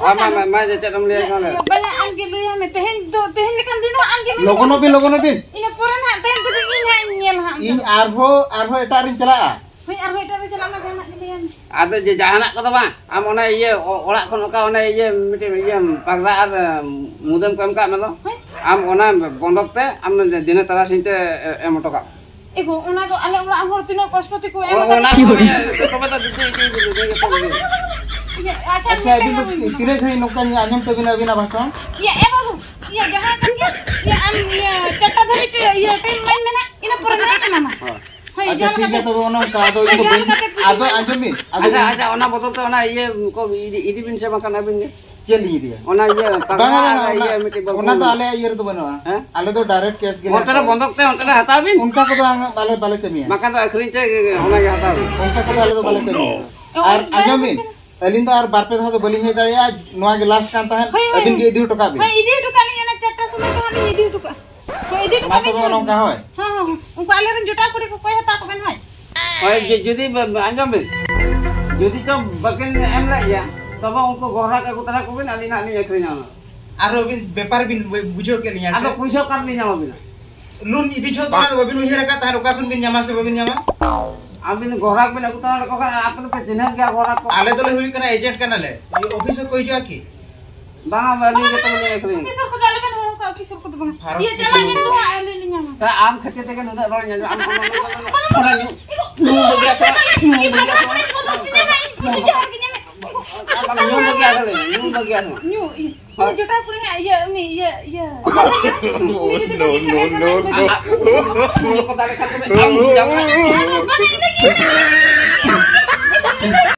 ᱟᱢ, ᱟᱢ, ᱢᱟ, ᱢᱟ, ᱪᱮᱫ ᱮᱢ ᱞᱟᱹᱭᱟ ᱠᱟᱱᱟ, ᱞᱟᱹᱭ ᱢᱮ᱾ ᱵᱟᱝᱟ, ᱟᱢ ᱜᱮ ᱞᱟᱹᱭᱟᱭ ᱢᱮ, ᱛᱮᱦᱮᱧ ᱫᱚ, ᱛᱮᱦᱮᱧ ᱞᱮᱠᱟᱱ ᱫᱤᱱ ᱫᱚ ᱟᱢ ᱜᱮ ᱞᱟᱹᱭ ᱢᱮ᱾ ᱞᱚᱜᱚᱱᱚᱜ ᱵᱤᱱ, ᱞᱚᱜᱚᱱᱚᱜ ᱵᱤᱱ᱾ ᱤᱱᱟᱹ ᱯᱚᱨᱮ ᱱᱟᱦᱟᱜ ᱛᱟᱭᱚᱢ ᱛᱮᱫᱚ ᱤᱧ ᱦᱟᱸᱜ ᱤᱧ ᱧᱮᱞ ᱦᱟᱸᱜ ᱟᱢ ᱤᱧ ᱫᱚ᱾ ᱟᱨᱦᱚᱸ, ᱟᱨᱦᱚᱸ ᱮᱴᱟᱜ ᱨᱤᱧ ᱪᱟᱞᱟᱜᱼᱟ᱾ ᱦᱳᱭ, ᱟᱨᱦᱚᱸ ᱮᱴᱟᱜ ᱨᱮ ᱪᱟᱞᱟᱜ ᱢᱮ, ᱡᱟᱦᱟᱱᱟᱜ ᱜᱮ ᱞᱟᱹᱭᱟᱭ ᱢᱮ᱾ ᱟᱫᱚ ᱡᱮ ᱡᱟᱦᱟᱱᱟᱜ ᱠᱚᱫᱚ ᱵᱟᱝ, ᱟᱢ ᱚᱱᱟ ᱤᱭᱟᱹ ᱚ-, ᱚᱲᱟᱜ ᱠᱷᱚᱱ ᱚᱠᱟ ᱚᱱᱟ ᱤᱭᱟᱹ ᱢᱤᱫᱴᱮᱱ ᱤᱭᱟᱹ ᱯᱟᱜᱽᱨᱟ ᱟᱨ, ᱮ, ᱢᱩᱫᱟᱹᱢ ᱠᱚ ᱮᱢ ᱠᱟᱜ ᱢᱮ ᱫᱚ, ᱦᱳᱭ᱾ ᱟᱢ ᱚᱱᱟ ᱵᱚᱱᱫᱚᱠ ᱛᱮ ᱟᱢ ᱫᱤᱱᱟᱹ ᱛᱟᱨᱟᱥᱤᱧ ᱛᱮ, ᱮ, ᱮᱢ ᱦᱚᱴᱚ ᱠᱟᱜ ᱢᱮ᱾ ᱮᱜᱳ, ᱚᱱᱟ ᱫᱚ ᱟᱞᱮ ᱚᱲᱟᱜ ᱦᱚᱲ ᱛᱤᱱᱟᱹᱜ ᱠᱚᱥᱴᱚ ᱛᱮᱠᱚ ᱮᱢ ᱚ-, ᱚᱱᱟ ᱠᱟᱫᱟ᱾ ᱠᱚ ᱤᱭᱟᱹ, ᱛᱚᱵᱮ ᱫᱚ ᱡᱩᱫᱤ ᱤᱫᱤ, ᱤᱫᱤ, ᱤᱫᱤ, ᱤᱫᱤ, ᱤᱫᱤ᱾ ᱤᱭᱟᱹ, ᱟᱪᱪᱷᱟ, ᱟᱪᱪᱷᱟ, ᱢᱤᱫᱴᱟᱝ ᱟᱹᱵᱤᱱ ᱫᱚ ᱮᱢ ᱛᱤ-, ᱛᱤᱱᱟᱹᱜ ᱜᱷᱟᱹᱲᱤᱡ ᱱᱚᱝᱠᱟᱧ ᱟᱸᱡᱚᱢ ᱛᱟᱹᱵᱤᱱᱟ ᱟᱹᱵᱤᱱᱟᱜ ᱵᱷᱟᱥᱚᱱ? ᱤᱭᱟᱹ, ᱮᱢ ᱤᱭᱟᱹ, ᱡᱟᱦᱟᱸ ᱠᱟᱱ ᱜᱮ, ᱤᱭᱟᱹ, ᱟᱢ, ᱤᱭᱟᱹ, ᱪᱟᱨᱴᱟ ᱫᱷᱟᱹᱵᱤᱡ ᱛᱮ, ᱤᱭᱟᱹ, time ᱮᱢᱟᱹᱧ ᱢᱮ ᱱᱟᱜ, ᱤᱱᱟᱹ ᱯᱚᱨᱮ ᱱᱟᱜ ᱮᱢᱟᱢᱟ᱾ ᱦᱳᱭ᱾ ᱦᱳᱭ, ᱟᱪᱪᱷᱟ, ᱡᱟᱦᱟᱸ ᱴᱷᱤᱠ ᱜᱮᱭᱟ, ᱞᱮᱠᱟᱛᱮ ᱛᱚᱵᱮ ᱚᱱᱮ ᱚᱱᱠᱟ, ᱟᱫᱚ ᱤᱧ ᱫᱚ ᱦᱳᱭ, ᱡᱟᱦᱟᱸ ᱵᱟᱹᱧ, ᱞᱮᱠᱟᱛᱮ ᱯᱩᱭᱥᱟᱹ ᱟᱫᱚ ᱟᱸᱡᱚᱢ ᱢᱮ, ᱟᱫᱚ ᱟᱪᱪᱷᱟ, ᱤᱧ ᱟᱪᱪᱷᱟ, ᱚᱱᱟ ᱵᱚᱫᱚᱞ ᱛᱮ ᱚᱱᱟ ᱤᱭᱟᱹ ᱠᱚ ᱤᱫᱤ, ᱤᱫᱤ ᱵᱤᱱ ᱥᱮ ᱵᱟᱝᱠᱷᱟᱱ ᱟᱹᱵᱤᱱ ᱜᱮ᱾ ᱪᱮᱫ ᱞᱤᱧ ᱤᱫᱤᱭᱟ? ᱚᱱᱟ ᱤᱭᱟᱹ, ᱯᱟᱜᱽᱨᱟ ᱵᱟᱝᱟ, ᱵᱟᱝᱟ, ᱟᱨ ᱚᱱᱟ, ᱤᱭᱟᱹ ᱢᱤᱫᱴᱤᱡ ᱵᱟᱹᱵᱩ᱾ ᱚᱱᱟ ᱫᱚ ᱟᱞᱮᱭᱟᱜ ᱤᱭᱟᱹ ᱨᱮᱫᱚ ᱵᱟᱹᱱᱩᱜᱼᱟ᱾ ᱦᱮᱸ? ᱟᱞᱮ ᱫᱚ direct cash ᱜᱮᱞᱮ ᱚᱱᱛᱮ ᱨᱮ ᱦᱟᱛᱟᱣᱟ᱾ ᱵᱚᱱᱫᱚᱠ ᱛᱮ ᱚᱱᱛᱮ ᱨᱮ ᱦᱟᱛᱟᱣ ᱵᱤᱱ᱾ ᱚᱱᱠᱟ ᱠᱚᱫᱚ ᱟᱝ-, ᱟᱞᱮ ᱵᱟᱞᱮ ᱠᱟᱹᱢᱤᱭᱟ᱾ ᱵᱟᱠᱷᱟᱱ ᱫᱚ ᱟᱹᱠᱷᱨᱤᱧ ᱛᱮ ᱚᱱᱟ ᱜᱮ ᱦᱟᱛᱟᱣ ᱵᱤᱱ᱾ ᱚᱱᱠᱟ ᱠᱚᱫᱚ ᱟᱞᱮ ᱫᱚ ᱵᱟᱞᱮ ᱠᱟᱹᱢᱤᱭᱟ᱾ ᱚ, ᱟᱨ ᱚᱱᱟ ᱟᱸᱡᱚᱢ ᱵᱤᱱ, ᱟᱹᱞᱤᱧ ᱫᱚ ᱟᱨ ᱵᱟᱨ ᱯᱮ ᱫᱷᱟᱣ ᱫᱚ ᱵᱟᱹᱞᱤᱧ ᱦᱮᱡ ᱫᱟᱲᱮᱭᱟᱜᱼᱟ, ᱱᱚᱣᱟ ᱜᱮ last ᱠᱟᱱ ᱛᱟᱦᱮᱸᱫ, ᱦᱳᱭ, ᱦᱳᱭ᱾ ᱟᱹᱵᱤᱱ ᱜᱮ ᱤᱫᱤ ᱦᱚᱴᱚ ᱠᱟᱜ ᱵᱤᱱ᱾ ᱦᱳᱭ, ᱤᱫᱤ ᱦᱚᱴᱚ ᱠᱟᱜ ᱞᱤᱧ, ᱚᱱᱟ ᱪᱟᱨᱴᱟ ᱥᱚᱢᱚᱭ ᱛᱮ ᱦᱟᱸᱜ ᱞᱤᱧ ᱤᱫᱤ ᱦᱚᱴᱚ ᱠᱟᱜᱼᱟ᱾ ᱦᱳᱭ, ᱤᱫᱤ ᱦᱚᱴᱚ ᱢᱟ ᱠᱟᱜ ᱛᱚᱵᱮ ᱞᱤᱧ ᱚᱱᱮ ᱦᱟᱸᱜ᱾ ᱚᱱᱠᱟ, ᱦᱳᱭ᱾ ᱦᱮᱸ, ᱦᱮᱸ, ᱦᱮᱸ᱾ ᱩᱱᱠᱩ ᱟᱞᱮᱨᱮᱱ ᱡᱚᱴᱟᱣ ᱠᱩᱲᱤ ᱠᱚ ᱠᱚᱭ ᱦᱟᱛᱟᱣ ᱠᱚᱵᱮᱱ, ᱦᱳᱭ᱾ ᱦᱳᱭ, ᱡᱩ-, ᱡᱩᱫᱤ ᱵ-, ᱟᱸᱡᱚᱢ ᱵᱤᱱ, ᱡᱩᱫᱤ ᱪᱚ ᱵᱟᱹᱠᱤᱱ ᱮᱢ ᱞᱮᱫ ᱜᱮᱭᱟ, ᱛᱚᱵᱮ ᱩᱱᱠᱩ ᱜᱚᱦᱨᱟᱠ ᱟᱹᱜᱩ ᱛᱟᱨᱟ ᱠᱚᱵᱤᱱ, ᱟᱹᱞᱤᱧ ᱦᱟᱸᱜ ᱞᱤᱧ ᱟᱹᱠᱷᱨᱤᱧᱟ ᱚᱱᱟ᱾ ᱟᱨᱦᱚᱸ ᱵᱤᱱ ᱵᱮᱯᱟᱨ ᱵᱤᱱ ᱵᱩ-, ᱵᱩᱡᱷᱟᱹᱣ ᱠᱮᱫ ᱞᱤᱧᱟ ᱟᱫᱚ ᱥᱮ? ᱯᱩᱭᱥᱟᱹ ᱚᱠᱟ ᱨᱮᱞᱤᱧ ᱧᱟᱢ ᱟᱹᱵᱤᱱᱟ? ᱞᱳᱱ ᱤᱫᱤ ᱡᱚᱦᱚᱜ ᱫᱚ ᱚᱱᱟ ᱫᱚ ᱵᱟᱵᱤᱱ ᱩᱭᱦᱟᱹᱨ ᱟᱠᱟᱫ ᱛᱟᱦᱮᱸᱫ, ᱚᱠᱟ ᱠᱷᱚᱱ ᱵᱤᱱ ᱧᱟᱢᱟ ᱥᱮ ᱵᱟᱵᱤᱱ ᱧᱟᱢᱟ? ᱟᱹᱵᱤᱱ ᱜᱚᱦᱨᱟᱠ ᱵᱤᱱ ᱟᱹᱜᱩ ᱛᱟᱨᱟ ᱞᱮᱠᱚ ᱠᱷᱟᱱ, ᱟᱯᱮ ᱫᱚᱯᱮ ᱪᱤᱱᱦᱟᱹᱣ ᱜᱮᱭᱟ ᱜᱚᱦᱨᱟᱠ ᱠᱚ᱾ ᱟᱞᱮ ᱫᱚᱞᱮ ᱦᱩᱭᱩᱜ ᱠᱟᱱᱟ ᱮᱡᱮᱱᱴ ᱠᱟᱱᱟᱞᱮ᱾ ᱚᱯᱷᱤᱥᱟᱨ ᱠᱚ ᱦᱤᱡᱩᱜᱼᱟ ᱠᱤ? ᱵᱟᱝᱟ, ᱵᱟᱝ, ᱟᱹᱞᱤᱧ ᱜᱮᱛᱚ ᱞᱤᱧ ᱟᱹᱠᱷᱨᱤᱧ᱾ ᱚᱯᱷᱤᱥᱟᱨ ᱠᱚᱫᱚ ᱟᱞᱚᱵᱮᱱ ᱦᱚᱦᱚ ᱠᱚᱣᱟ, ᱚᱯᱷᱤᱥᱟᱨ ᱠᱚᱫᱚ ᱵᱟᱝᱟ᱾ ᱯᱷᱟᱨᱟᱢ ᱤᱭᱟᱹ, ᱠᱚ ᱪᱟᱞᱟᱜ ᱧᱮᱞ ᱫᱚ ᱦᱟᱸᱜ ᱟᱹᱞᱤᱧ ᱞᱤᱧ ᱧᱟᱢᱟ᱾ ᱛᱟ ᱟᱢ ᱠᱷᱟᱹᱛᱤᱨ ᱛᱮᱜᱮ ᱱᱩᱱᱟᱹᱜ ᱨᱚᱲ ᱧᱟᱢᱚᱜᱼᱟ᱾ ᱟᱢ ᱚᱱᱟ ᱧᱩ, ᱧᱩ ᱵᱟᱹᱜᱤᱭᱟ ᱥᱮ ᱵᱟᱝ? ᱧᱩ ᱵᱟᱹᱜᱤᱭᱟ ᱥᱮ ᱵᱟᱝ? ᱤᱧ ᱵᱚᱫᱚᱞ ᱛᱤᱧᱟᱹ ᱱᱟᱜ, ᱤᱧ ᱯᱩᱭᱥᱟᱹ ᱡᱟᱦᱟᱸ ᱨᱮᱜᱮ ᱧᱟᱢᱮᱫ᱾ ᱧᱩ ᱵᱟᱹᱜᱤᱭᱟ ᱥᱮ ᱵᱟᱝ? ᱧᱩ ᱵᱟᱹᱜᱤᱭᱟ ᱥᱮ ᱵᱟᱝ? ᱧᱩ, ᱤᱧ᱾ ᱩᱱᱤ ᱡᱚᱴᱟᱣ ᱠᱩᱲᱤ ᱦᱟᱸᱜ, ᱤᱭᱟᱹ, ᱩᱱᱤ, ᱤᱭᱟᱹ, ᱤᱭᱟᱹ᱾ ᱩᱱᱤ ᱡᱩᱫᱤ ᱵᱟᱹᱜᱤ ᱠᱷᱟᱱ ᱮᱱᱠᱷᱟᱱ ᱫᱚ ᱟᱢ ᱫᱚ ᱩᱱᱤ ᱠᱚ ᱫᱟᱲᱮ ᱠᱷᱟᱱ ᱛᱚᱵᱮ ᱟᱢ ᱦᱚᱸᱢ ᱧᱟᱢᱟ᱾ ᱵᱟᱝ, ᱤᱧ ᱞᱟᱹᱜᱤᱫ᱾